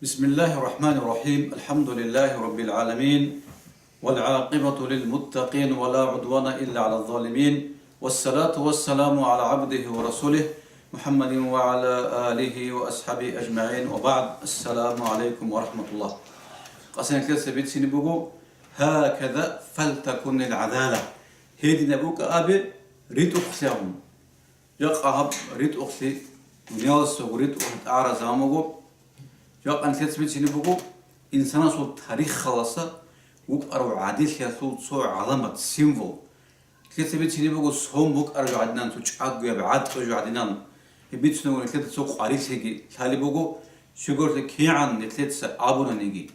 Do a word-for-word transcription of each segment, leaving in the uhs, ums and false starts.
بسم الله الرحمن الرحيم. الحمد لله رب العالمين. والعاقبة للمتقين ولا عدوان إلا على الظالمين. والصلاة والسلام على عبده ورسوله محمد وعلى آله وأصحابه أجمعين. وبعد. السلام عليكم ورحمة الله. Къасиналъе цебе бицине буго: «هكذا فلتكن العدالة». Гьединаб букӀа абе ритӀухълъи абун. Жакъа гьаб ритӀухълъи, дуниялалъул ритӀухълъи тӀагӀараб заман буго. Жакъа нилъеца бицине буго инсанасул тарихалдаса вукӀарав гӀадиллъиялъул цо гӀаламат, символ. Нилъеца бицине буго сон букӀараб гӀадинан, цо чӀагояб гӀатӀу гӀадинан. Гьеб бицунеб буго нилъеда цо къварилъиги лъалеб буго, щайгурелъул кигӀан нилъеца абунаниги.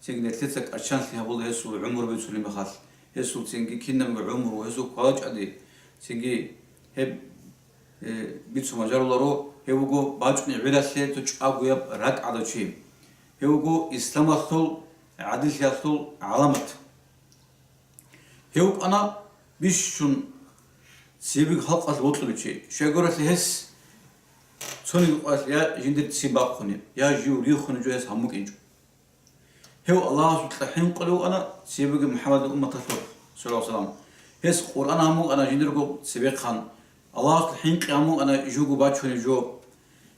Цинги нилъеца кӀачанлъи гьабула гьесул гӀумру бицунеб мехалъ, гьесул цинги кинабго гӀумру, гьесул квалачӀади, цинги гьеб, э, бицун бажаруларо, гьев вуго бачӀунеб гӀелалъе цо чӀагояб ракӀ гӀадав чи. Гьев вуго исламалъул гӀадиллъиялъул гӀаламат. Гьев вукӀана бищун цебеги халкъалъ вокьулев чи. Щайгурелъул гьес цониги къоялъ я жиндир ццин бахъунеб, я жив рихунеб жо гьес гьамукӀинчӀо. Гьев Аллагьасукьа хӀинкъулев вукӀана цебеги МухӀаммадил умматалъухъ, саллаллагьу гӀалайгьи ва саллам. Гьес Къуръан гьамукӀана жиндирго цебехъан, Аллагьасукьа хӀинкъи гьамукӀана живго бачунеб жо.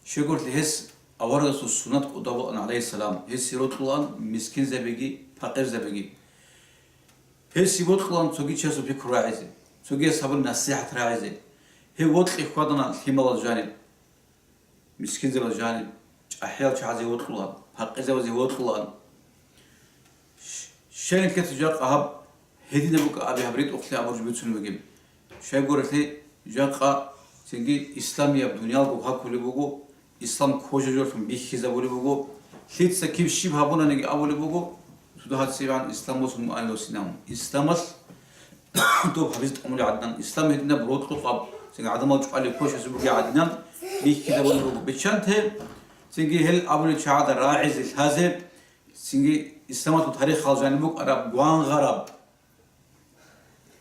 Щайгурелъул гьес аварагасул суннат кӀодо букӀана, гӀалайгьиссалам. Гьесие рокьулаан мискинзабиги, пакъирзабиги. Гьесие бокьулаан цоги чиясул пикру рагӀизе, цогияс гьабулеб насихӀат рагӀизе. Гьев вокьи хьвадана лъималаз жаниб, мискинзабаз жаниб, чӀахӀиял чагӀазе вокьулаан, пакъирзабазе вокьулаан. Щ-, щай нилъеца жакъа гьаб гьединаб букӀа абе гьаб ритӀухълъи абураб жо бицунеб бугеб? Щайгурелъул жакъа цинги исламияб дуниялго какулеб буго, ислам кожа-жолъун бихьизабулеб буго, лъица киб щиб гьабунаниги абулеб буго, цо дагьа цебегӀан ислам босун муъаниласинавун. Исламалъ доб гьабиз тӀамулеб гӀадинан, ислам гьединаб рокьукъаб, цинги гӀадамал чӀвалеб квешазе бугеб гӀадинан бихьизабулеб буго. Биччанте цинги гьел абулел чагӀазда рагӀизе лъазе, цинги исламалъул тарихалда жаниб букӀараб гвангъараб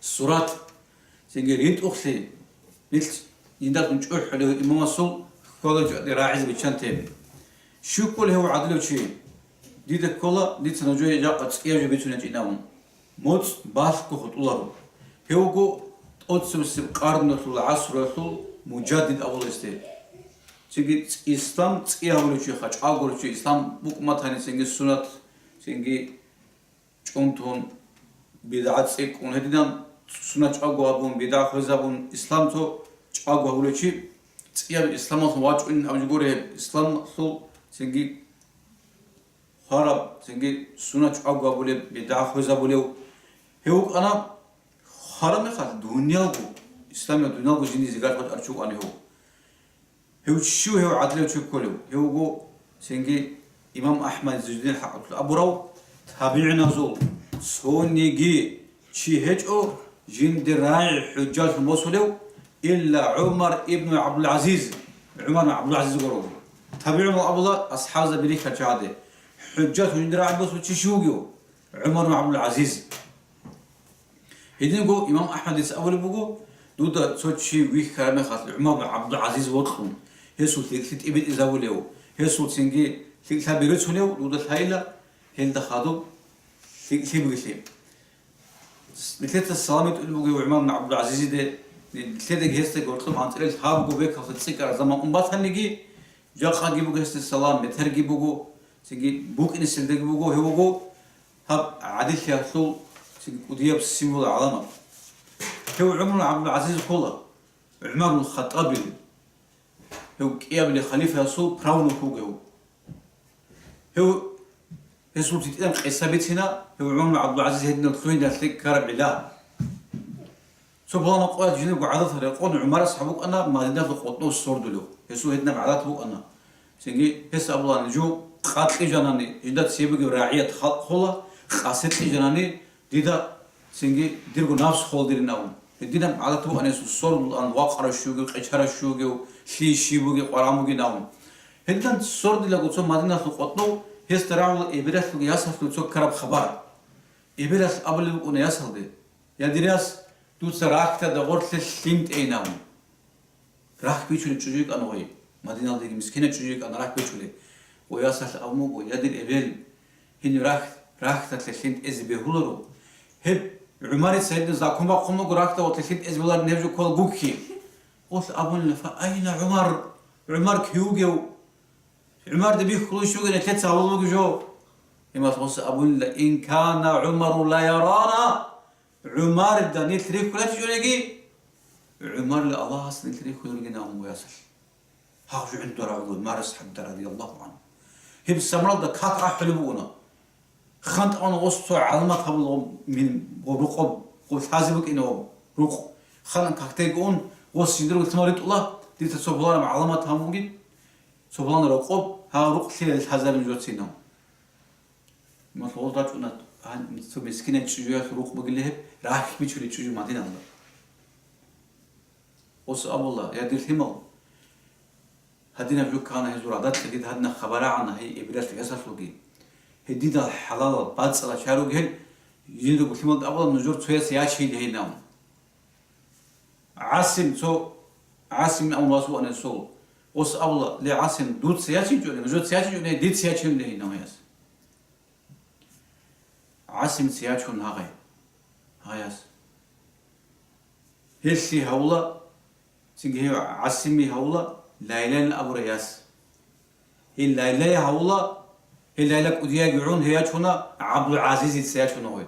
сурат, цинги ритӀухълъи, нилъ жиндалъун чӀухӀулев имамасул хьолеб чӀваде рагӀизе биччанте. Щив ккола гьев гӀадилав чи? Дида ккола, дица нужее жакъа цӀияб жо бицунечӀин абун. МоцӀ балъго хутӀуларо. Гьев вуго тӀоцебесеб къарнуялъул, гӀасруялъул мужаддид абула гьесде. Цинги цӀ-, ислам цӀи гьабулев чи, хъачӀалгурав чи, ислам букӀун батани, цинги сунат, цинги чӀунтун, бидгӀа цӀикӀкӀун, гьединан сунат чӀаго гьабун, бидгӀа хвезабун, ислам цо чӀаго гьавулев чи, цӀияб исламалъун вачӀунин абулеб гуро гьеб, исламалъул цинги хвараб, цинги сунат чӀаго гьабулеб, бидгӀа хвезабулев. Гьев вукӀана хвараб мехалъ дуниялго, исламияб дуниялго жиндир зигарат бачӀарав чи вукӀана гьев. Гьев щив гьев гӀадлив чи кколев? Гьев вуго цинги имам АхӀмад Зиндир хӀакъалъулъ абурав, табигӀиназул цониги чи гьечӀо жиндир рагӀи хӀужжалъун босулев, илла ГӀумар ибну ГӀабдул-ГӀазиз, ГӀумар ибну ГӀабдул-ГӀазиз гуро. ТабигӀинал абула асхӀабзаби рихьарал чагӀаде. ХӀужжалъун жиндир рагӀи босулев чи щив вугев? ГӀумар ибну ГӀабдул-ГӀазиз. Гьединго имам АхӀмадица абулеб буго, дуда цо чи вихьараб мехалъ, ГӀумар бин ГӀабдул-ГӀазиз вокьун, гьесул лъикӀлъи тӀибитӀизабулев, гьесул цинги лъикӀлъаби рицунев дуда лъайила, гьелда хадуб лъикӀлъи бугелъи. Нилъеца салам гьитӀулеб бугев ГӀумар бин ГӀабдул-ГӀазизиде, нилъедаги гьесдаги гьоркьоб анцӀила лъабго бекалъа цӀикӀкӀараб заман ун батаниги, жакъаги буго гьесде салам, бетарги буго, цинги букӀинеселдаги буго, гьев вуго гьаб гӀадиллъиялъул цинги кӀудияб символ, гӀаламат. Гьев ГӀумар ГӀабдул-ГӀазиз ккола, ГӀумар ибн Хаттабил, гьев кӀиабилеб халифасул правнук вугев. Гьев, гьесул гьитӀинаб къиса бицина, гьев ГӀумар ибн ГӀабдул-ГӀазиз гьединав лъугьиналъе ккараб гӀилла. Цо пуланаб къоялъ жиндирго гӀадаталда рекъон ГӀумар асхӀаб вукӀана Мадиналъул къотӀнов сордулев. Гьесул гьединаб гӀадат букӀана. Цинги гьес абулаан, жо къакълъи жанани, жинда цебе бугеб рагӀият халкъ хола, къасе кьижанани, дида цинги дирго напс холдирин абун. Гьединаб гӀадат букӀана гьесул, сордулаан вакъарав щив вугев, къечарав щив вугев, лъие щиб бугеб, къваран бугин абун. Гьединан сордулаго цо Мадиналъул къотӀнов гьесда рагӀула эбелалъулги ясалъулги цо ккараб хабар. Эбелалъ абулеб букӀуна ясалде: «Я, дир яс, дуца рахьдада гъорлъе лъим тӀейин», – абун. Рахь бичулеб чӀужу йикӀана гъой, Мадиналдаги мискинаб чӀужу йикӀана рахь бичулеб. Ва ясалъ абун буго: «Я дир эбел, гьенив рахь-, рахьдалъе лъим тӀезе бегьуларо. Гьеб ГӀумарица гьедин закон бахъун буго, рахьдалъе лъим тӀезе бегьуларин, гьеб жо ккола гукки». Гъос абунила: «Фа айна ГӀумар? ГӀумар кив вугев? ГӀумарда бихьулищ вугин, нилъеца гьабулеб бугеб жо?» Гьемалъ гъос абунила: «Ин кана ГӀумару ла ярана». ГӀумарда нилъ рихьуларищ гьечӀониги, ГӀумарила Аллагьас нилъ рихьуларигин абун буго ясалъ. Гьав жугӀин дора гӀоло Умар асхӀабда радияллагьу гӀангьу. Гьеб Самаралда как ахӀулеб бугони. ХантӀа ун гъос цо гӀаламат гьабула мин-, гъо-, рукъоб, гъо лъазе букӀине гъо рукъ. Ханан какдего ун, гъос жиндирго лъимал ритӀула, дица цо пуланаб гӀаламат гьабун бугин, цо пуланаб рукъоб, гьав рукъ лъила лъазабин жоцинав. Масала, гъоз рачӀуна, гьан-, цо мискинай чӀужуялъул рукъ бугила гьеб, рахь бичулей чӀужу Мадиналда. Гъос абула: «Я дир лъимал, гьадинаб жо ккана гьезул гӀадаталъ, дида гьадинаб хабар рагӀана гьей эбелалъул ясалъулги. Гьедидал хӀалалал бацӀцӀала чаруги гьел, жиндирго лъималда абула, нужер цояс ячейин гьейин». ГӀасим цо, ГӀасим абун вас вугӀана гьесул. Гъос абула: «Ле, ГӀасим, дуца ячинчӀони, нужеца ячинчӀони, дица ячинчӀони гьей нагьаяс». ГӀасимца ячун гьагъай, гьаяс. Гьелъи гьавула, цинги гьев ГӀасими гьавула, Лайлан абурай яс. Гьел Лайлай гьавула, гьел Лайла кӀудияги гӀун, гьей ячуна, ГӀабдул-ГӀазизица ячуна гъой.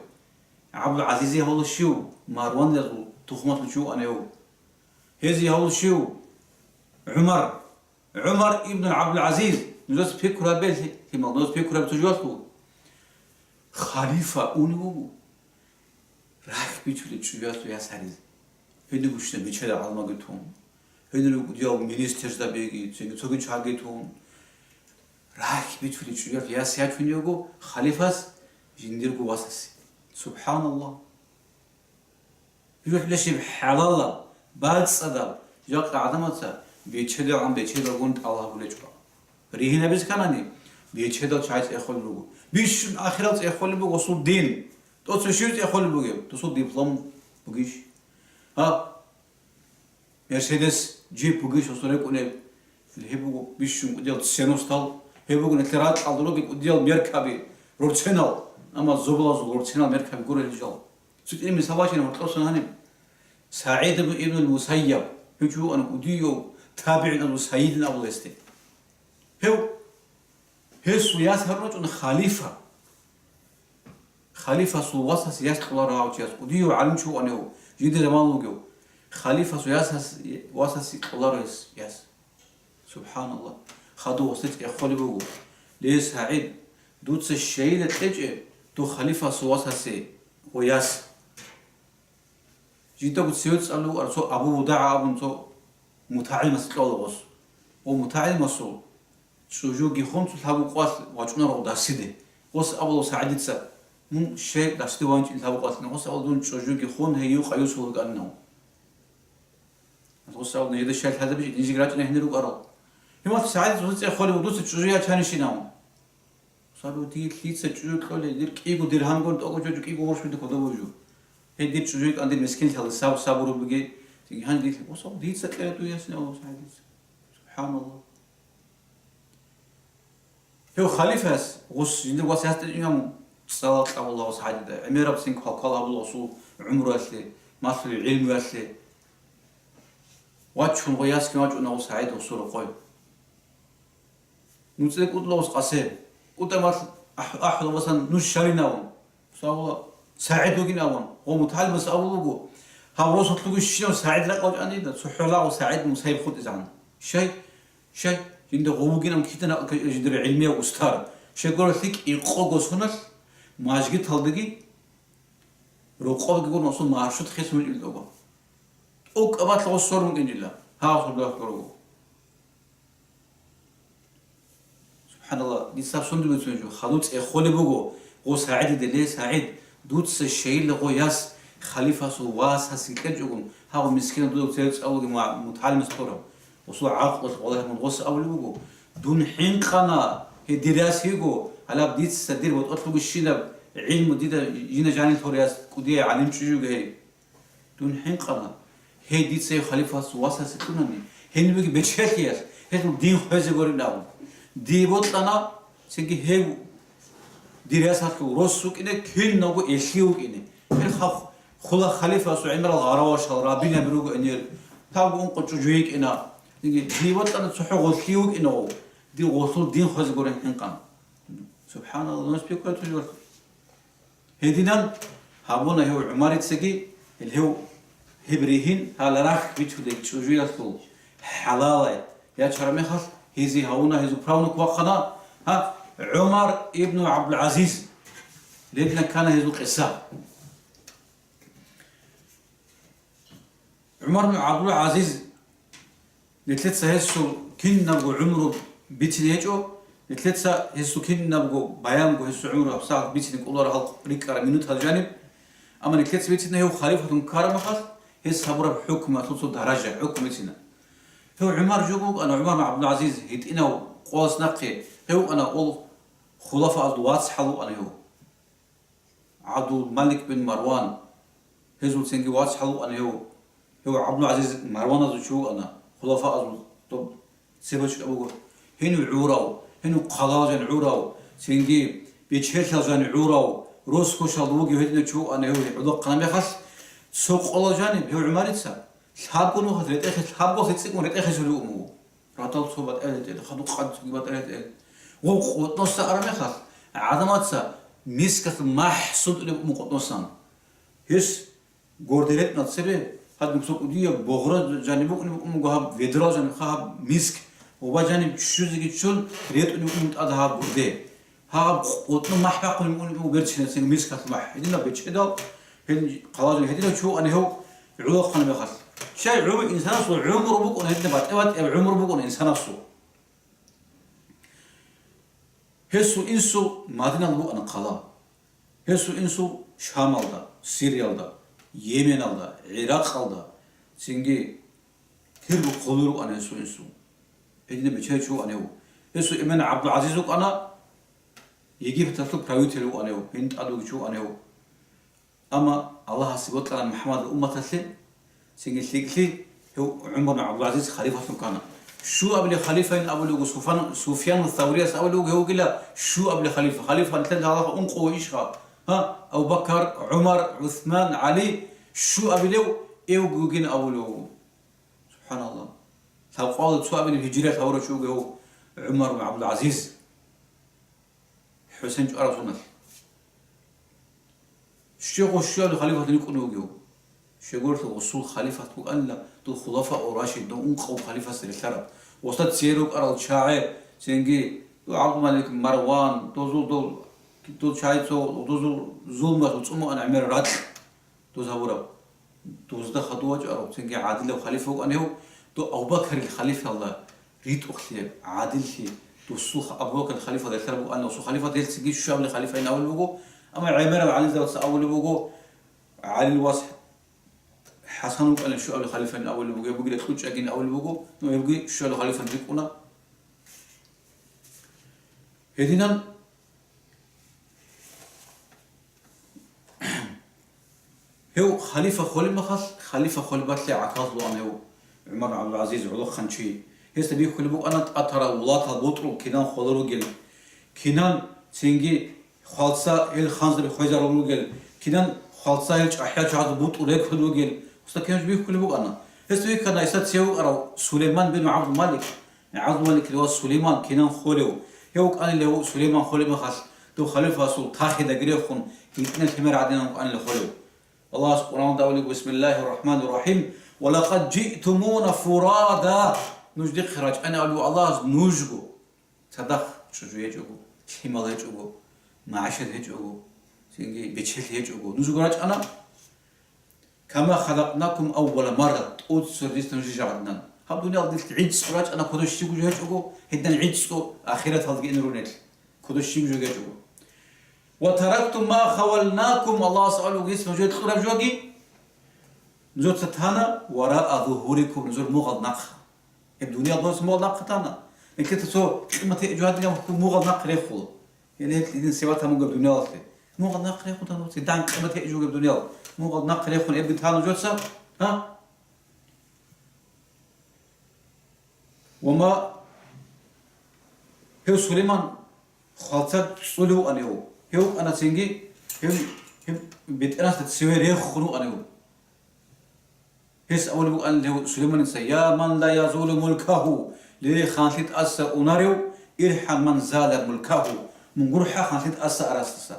ГӀабдул-ГӀазизи гьавула щив? Марванилазул тухумалъул чи вугӀана гьев. Гьезие гьавула щив? ГӀумар. ГӀумар ибн ГӀабдул-ГӀазиз, нужеца пикру гьабе, лъимал, нужеца пикру гьабе цо жуялъул. Халифа унев вуго. Рахь бичулей чӀужуялъул яс гьаризе. Гьениб бищунаб бечедал гӀалмаги тун. Гьенир вуго дияв министрзабиги, цинги цоги чагги тун. Рахь бичулей чӀужуялъул яс ячунев вуго халифас жиндирго васасе. Субханаллагь! ЖужахӀлъи щиб хӀалалаб, бацӀцӀадаб, жакъа гӀадамаца бечедал гӀан бечедалгун тӀалаб гьабулечӀо. Ригьин гьабиз кканани, бечедал чагӀи цӀехолеб буго. Бищун ахирал цӀехолеб буго гъосул дин. ТӀоцебе щив цӀехолеб бугеб? Досул диплом бугищ? Гьаб, Мерседес, джип бугищ гъосул рекӀунеб? Гьеб буго бищун кӀудиял ценностал. Гьеб буго нилъер ракьалда ругел кӀудиял меркаби, рорценал. Амма зобалазул рорценал меркаби гурел жал. Цо кӀири мисал бачине гьоркьосан гьаниб. СагӀид ибн, ибн аль-Мусайяб, гьев чи вугӀана кӀудияв табигӀиназул сайидин абула гьесде. Гьев, гьесул яс гьарун рачӀуна халифа. Халифасул васас яс кьоларо гьав чияс, кӀудияв гӀалимчи вугӀана гьев, жиндир заман вугев. Халифасул ясас, васасе кьоларо гьес яс. Субханаллагь. Хадув гъосде цӀехолеб буго: «Ле, СагӀид, дуца щайила кьечӀеб дов халифасул васасе ва яс». Жиндаго цеве цӀалулев вукӀарав цо Абу ВудагӀа абун цо мутагӀилимас кьола гъос. Ва мутагӀилимасул чӀужуги хун цо лъабго къоялъ вачӀунаро дарсиде. Гъос абула СагӀидица: «Мун щай дарсиде ванчӀин лъабго къоялъ?» Гъос абула: «Дун чӀужуги хун гьей юкъа-юсул вукӀанинав». Гъос абула: «Нужеда щай лъазабичӀеб, нижеги рачӀина гьенир рукӀарал». Гьемалъ СагӀидица гъосда цӀехолеб буго: «Дуца чӀужу ячанищинав?» Сабур, дир лъица чӀужу кьолел, дир кӀиго диргьамгун тӀокӀаб жо, кӀиго гъурущ буго кодобе жо. Гьей дир чӀужу йикӀан дир мискинлъалда саб-, сабур бугеб, цинги гьанже дир, о, сабур, дица кьела дуе ясин Аллагьас гьадица. Субханаллагь. Гьев халифас гъос жиндир васасде имам цӀалал кьабула гъос гьадида, гӀемераб цин квалквал гьабула гъосул гӀумруялъе, малъулеб гӀилмуялъе. Вачун гъой ясги вачӀуна гъос гьадида гъосул рокъой. НуцӀе кӀутӀла ус къасе. КӀутӀа мал ахӀ-, ахӀула васан нуж щарин авун. Савла СагӀид вугин авун. Гъо мутагӀалимас абулеб буго: «Гьав росулъ ругищинав СагӀид ракӀалчӀанида, цо хӀолагъо СагӀид Мусайиб хутӀизегӀан». Щай? Щай? Жинда гъо вугин авун кидан ракӀалъ жиндир гӀилмияв устар. Щай гурелъул кӀикъого соналъ мажгиталдаги рокъобги гурун асул маршрут хисун вилълъуго. ТӀокӀаб батла гъос сорун вукӀинчӀила. Гьав сордоялъ гурого. Субханалла, дица гьаб сундулеб бицунеб жо, хадуб цӀехолеб буго, гъо СагӀидиде: «Ле, СагӀид, дуца щайила гъо яс халифасул васасе кьечӀогун, гьав мискинав дуда цеве цӀалуги ма-, мутагӀалимас кьурав». Гъосул гӀакълалъ гъолахӀе мун гъос абулеб буго: «Дун хӀинкъана, гьей дир яс йиго, гьалаб дица дир ботӀолъ бугищинаб гӀилму дида жина жанил лъураяс кӀудияй гӀалим чӀужуги гьей». Дун хӀинкъана, гьей дица гьев халифас васасе кьунани, гьенибеги бечелъиялъ, гьелъул дин хвезе гурин абун. Дие бокьана, цинги гьев дир ясалъул рос вукӀине, киналго элъи вукӀине. Гьел хах-, хула халифасул гӀемерал гъаравашал, рабинаби руго гьел, тавго ункъо чӀужу йикӀина. Цинги дие бокьана цохӀо гъолъи вукӀине гъов, дир гъолъул дин хвезе гурин хӀинкъан. Субханалла, нус пикруятулев. Гьединан гьабуна гьев ГӀумарицаги, гьел гьев гьеб ригьин гьаларахь бичулей чӀужуялъул хӀалалай ячараб мехалъ, гьезие гьавуна гьезул правнук вахъана, гьа, ГӀумар ибну ГӀабдул-ГӀазиз. Лебна ккана гьезул къиса. ГӀумар бин ГӀабдул-ГӀазиз, нилъеца гьесул кинабго гӀумру бицине гьечӀо, нилъеца гьесул кинабго баянго гьесул гӀумру гьабсагӀат бицине кӀоларо гьал рикӀкӀараб минутал жаниб. Амма нилъеца бицине гьев халифатун ккараб мехалъ, гьес гьабураб хӀукмуялъул цо даража, хӀукму бицина. Гьев ГӀумар жо букӀана, ГӀумар бин ГӀабдул-ГӀазиз гьитӀинав къоялъ нахъе, гьев вукӀана ол хулафаазул вацгӀал вукӀана гьев. ГӀабдул-Малик бин Марван, гьезул цинги вацгӀал вукӀана гьев, гьев ГӀабдул-ГӀазиз Марваназул чи вукӀана, хулафаазул доб цебечӀкӀаб буго. Гьенив гӀурав, гьенив хъалал жан гӀурав, цинги бечелъал жан гӀурав, рос-кошал вугев гьединав чи вукӀана гьев гӀолохъана мехалъ, цо къоялъ жаниб гьев ГӀумарица лъабго нухалъ ретӀехе, лъабго цӀикӀкӀун ретӀехесулев вуго. Радал цо батӀа гьетӀе, хадуб къад цоги батӀа гьетӀе. Гъо къотӀноса араб мехалъ, гӀадамаца мискалъ махӀ сунтӀулеб ун къотӀносан. Гьес горде ретӀнал цебе, гьадин цо кӀудияб богъра жаниб букӀунеб букӀун буго гьаб ведрал жаниб гьаб миск, гъоба жаниб ччузеги ччун ретӀунеб букӀун тӀад гьаб горде. Гьаб къотӀнун махӀ бахъунеб букӀун буго берцинасего мискалъ махӀ. Гьединаб бечедал, гьел хъалажин гьединав чи вукӀана гьев гӀолохъана мехалъ. Щай гӀумру инсанасул гӀумру букӀун гьединаб батӀи-батӀияб гӀумру букӀун инсанасул. Гьесул инсул Мадиналда букӀана хъала. Гьесул инсул Шамалда, Сириялда, Йеменалда, ГӀиракъалда, цинги кирго хъулур рукӀана гьесул инсул. Гьединаб бечедав чи вукӀана гьев. Гьесул эмен ГӀабдул-ГӀазиз вукӀана, Египеталъул правитель вукӀана гьев, гьин тӀад вугев чи вукӀана гьев. Амма Аллагьасе бокьараб МухӀаммадил умматалъе цинги лъикӀлъи гьев ГӀумар бин ГӀабдул-ГӀазиз халифалъун ккана. Щуабилеб халифайин абулев вуго Суфан-, Суфьяну Саврияс абулев вуго гьев вугила щуабилеб халифа. Халифа нилъеда гьалаха ункъо ва ишха? Гьа? Абу Бакар, ГӀумар, ГӀусман, ГӀали, щуабилев эвги вугин абулев вуго. Субханалла. Лъабкъоялда цоабилеб гьижриялъ гьавурав чи вуго гьев ГӀумар бин ГӀабдул-ГӀазиз. ХӀусен чӀвараб соналъ. Щегъо щуялъул халифат рикӀкӀунев вугев? Щегоралъул гъусул халифат букӀанила дол хулафаул рашид, дол ункъав халифас релълъараб. Гъусда цере рукӀарал чагӀи, цинги дол ГӀабдулмалик Марван, дозул дол, дол чагӀи цо, дозул зулмуялъул цӀумугӀан гӀемер ракь. Доз гьабураб, дозда хадув вачӀарав, цинги гӀадилав халифа вукӀана гьев, дов Абу-Бакарил халифаялда ритӀухълъи, гӀадиллъи, досул ха-, Абу-Бакарил халифа релълъараб вукӀана, досул халифа, гьел цинги щуабилеб халифайин абулеб буго, амма гӀемерал гӀалимзабаца абулеб буго, ГӀалил вас ХӀасан вукӀана щуабилеб халифайин абулеб буго, гьеб бугила кьучӀагин абулеб буго, ну, гьебги щуабилеб халифайин рикӀкӀуна. Гьединан Гьев халифа холеб мехалъ, халифа холебалъе гӀахьаллъулаан гьев ГӀумар ГӀабдул-ГӀазиз гӀолохъанчи. Гьесда бихьулеб букӀана тӀатарал вулатал бутӀрул кинан хвалел ругел, кинан цинги хвалца гьел ханзаби хвезарун ругел, кинан хвалца гьел чӀахӀиял чагӀазул бутӀрул рекӀун ругел. Гьесда кинаб жо бихьулеб букӀана. Гьесда вихьана гьесда цеве вукӀарав Сулейман бин ГӀабдул-Малик. ГӀабдул-Маликил вас Сулейман кинан холев. Гьев вукӀанила гьев Сулейман холеб мехалъ, дов халифасул тахидаги рехун, гьитӀинал лъимер гӀадинан вукӀанила холев. Аллагьас Къуръанда абулеб: «Бисмиллагьир рахӀманир рахӀим. Ва лакъад жиътумуна фурада». Нуж дихъе рачӀана абулеб Аллагьас нужго. Цадахъ чӀужу гьечӀого, лъимал гьечӀого, магӀишат гьечӀого, цинги бечелъи гьечӀого. Нужго рачӀана. «Кама халакънакум аввала марра», тӀоцебесеб дос нуж жагьилан. Гьаб дуниялалде гӀицӀго рачӀана, кодоб щибго жо гьечӀого, гьединан гӀицӀго ахираталдеги ин ругел, кодоб щибго жо гьечӀого. «Ва тарактум ма хавалнакум», Аллагьас абулеб, гьес нужер кьураб жоги, нужеца тана, «вараа зугьурикум», нужер мугъал нахъа. Гьеб дуниялалда нужеца мугъал нахъа тана. Нилъеца цо къимат гьечӀо гьадинаб мугъал нахъ рехула. Гьеле гьел гьедин севат гьабунго дуниялалъе. Мугъал нахъ рехун тана, цо дагьаб къимат гьечӀо гьеб дуниял. Мугъал нахъ рехун эбги тана нужеца, гьа? Ва ма Гьев Сулейман хвалцад цӀулев вукӀанев. Гьев вукӀана цинги, гьев, гьев бетӀерасда цеве рехун вукӀанев. Гьес абулеб букӀанила гьев Сулейманица: «Я ман ла язулу мулкагьу, ле, ханлъи тӀаса унарев, ирхӀам ман зала мулкагьу, мун гурхӀа ханлъи тӀаса арасдаса».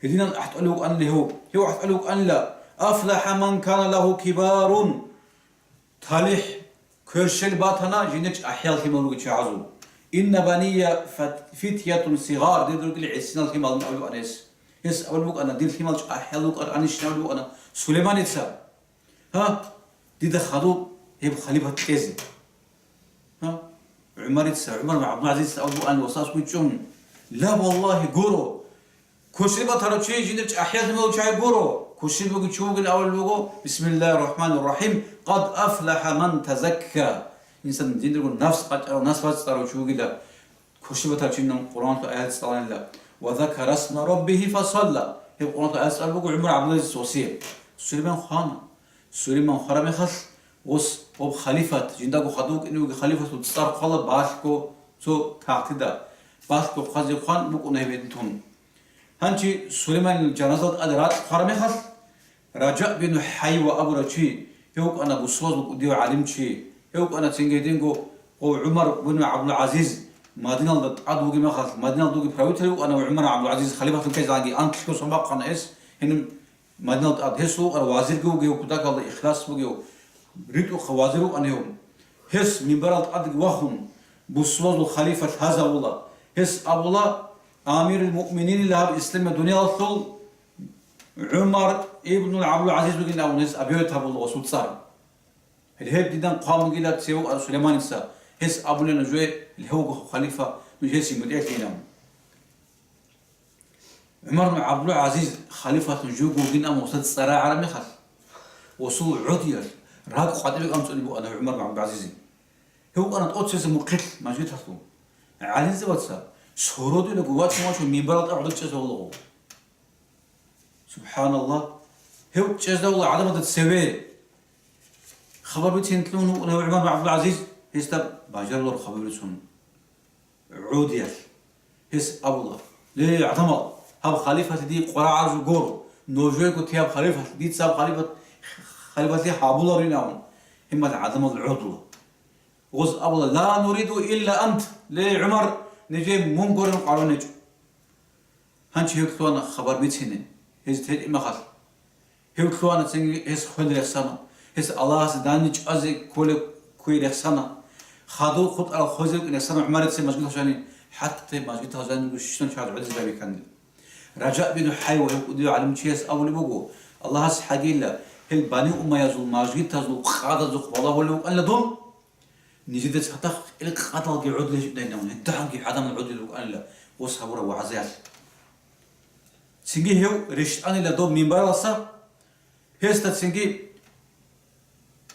Гьединан ахӀтӀолев вукӀанила гьев. Гьев ахӀтӀолев вукӀанила: «АфлахӀа ман кана лагьу кибарун». ТалихӀ, кверщел батана жиндир чӀахӀиял лъимал ругел чагӀазул. «Инна бания фат-, фитятун сигъар», дир ругел гӀисинал лъимал абулеб букӀана гьес. Гьес абулеб букӀана: «Дир лъимал чӀахӀиял рукӀаранищин», абулеб букӀана Сулейманица. Гьа? Дида хадуб гьеб халифат кьезе. Гьа? ГӀумарица, ГӀумар ибн ГӀабдулгӀазизица абулеб букӀана васас гучӀун: «Ла, валлагьи, гуро. Кверщел батарав чи жиндир чӀахӀиял лъимал чагӀи гуро. Кверщел бугев чи вугин абулеб буго: Бисмиллагьир рахӀманир рахӀим, къад афлахӀа ман тазакка». Инсан жиндирго нафс къачӀарав, нафс бацӀцӀарав чи вугила. Кверщел батарав чинан Къуръаналъул аят цӀаланила: «Ва закара исма раббигьи фасалла». Гьеб Къуръаналъул аят цӀалеб буго ГӀумар ГӀабдулгӀазизица васият. Сулейман хвана. Сулейман хвараб мехалъ, гъос гъоб халифат, жиндаго хадув вукӀине вугев халифатул цӀар хъвала балъго цо тахтида, балъго хъвазе хъван букӀуна гьеб гьедин тун. Гьанчи Сулейманил жаназал тӀаде ракь хъвараб мехалъ, Ражаб бину ХӀайва абурав чи, гьев вукӀана бусурбабазул кӀудияв гӀалимчи, гьев вукӀана цинги гьединго гъов ГӀумар бину ГӀабдулгӀазиз Мадиналда тӀад вугеб мехалъ, Мадиналда вугев правитель вукӀана ГӀумар ГӀабдулгӀазиз, халифатун ккезегӀанги анлъго сон бахъана гьес, гьениб Мадиналда тӀад. Гьес вукӀана вазирги вугев, кутакалда ихлас бугев, ритӀухъав вазир вукӀана гьев. Гьес минбаралда тӀадеги вахун, бусурбабазул халифа лъазавула. Гьес абула, амирул муъмининила гьаб исламияб дуниялалъул ГӀумар ибнул ГӀабдул-ГӀазиз вугин абун гьес объявить гьабула гъосул цӀар. Гьеб дидан хъван бугила цеве вукӀарав Сулейманица. Гьес абуна нужее, гьев вуго халифа, нуж гьесие мутӀигӀлъейин абун. ГӀумар ибн ГӀабдул-ГӀазиз халифалъун живго вугин абун гъосда цӀар рагӀараб мехалъ, гъосул гӀодиялъ ракӀ къватӀибе амцӀунеб букӀана ГӀумар ибн ГӀабдул-ГӀазизе. Гьев вукӀана тӀоцебесеб мухъилъ мажгиталъул. ГӀалимзабаца сородилаго вачун-вачун минбаралда гӀодор чӀезавулаго. СубхӀаналлагь! Гьев чӀезавула гӀадамазда цеве. Хабар бицин лъугьун вукӀана гьев ГӀумар ибн ГӀабдул-ГӀазиз, гьесда бажаруларо хабар бицун. ГӀодиялъ. Гьес абула: «Ле, гӀадамал, гьаб халифалъе дие къваригӀараб жо гуро, нужего тей гьаб халифалъе, дица гьаб халифат-, халифалъе гьабуларин», – абун. Гьебмехалъ гӀадамал гӀодула. Гъоз абула: «Ла нуриду илла ант, ле, ГӀумар, нижее мун гурин къваригӀун гьечӀо». Гьанчи гьев лъугьана хабар бицине, гьез течӀеб мехалъ. Гьев лъугьана цинги гьес хвел рехсана. Гьес Аллагьасе данде чӀвазе кколеб кквей рехсана. Хадув хутӀарал хвезе рукӀин рехсана ГӀумарица мажгиталъ жанив, хӀатта мажгиталъ жанивго щинал чагӀаз гӀодизе байбихьанила. Ражаб бин ХӀайва гьев кӀудияв гӀалимчияс абулеб буго, Аллагьас хӀагийилла, гьел Бани Умайязул мажгитазул къадазухъ балагьулев вукӀанила дун. Нижеда цадахъ ил къадалги гӀодулел гьечӀодайилан, гьедигӀанги гӀадамал гӀодулел рукӀанила гъос гьабураб вагӀзаялъ. Цинги гьев рещтӀанила доб минбаралдаса, гьесда цинги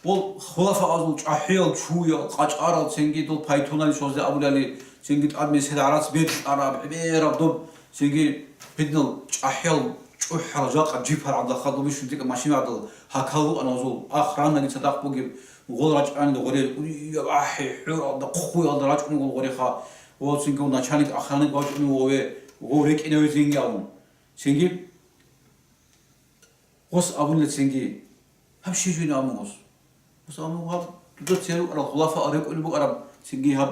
дол хулафаазул чӀахӀиял чуял, къачӀарал, цинги дол пайтоналъ щвезе абулали, цинги тӀад месед гӀарац бекьараб, гӀемераб доб, цинги гьединал чӀахӀиял чӀухӀарал жакъа джипал гӀадал хадуб бищун декӀа машина гӀадал гьакал рукӀана гъозул, охранаги цадахъ бугеб, гъол рачӀанила гъоре, уяб ахӀи, хӀуралда, хъуялда рачӀунев гъол гъореха, ва цинги начальник охраны вачӀунев вове, вов рекӀинаве цинги абун. Цинги гъос абунила цинги, гьаб щиб жо ина абун гъос. Гъос абун гьаб, дуда церукӀарал хулафа рекӀунеб букӀараб цинги гьаб.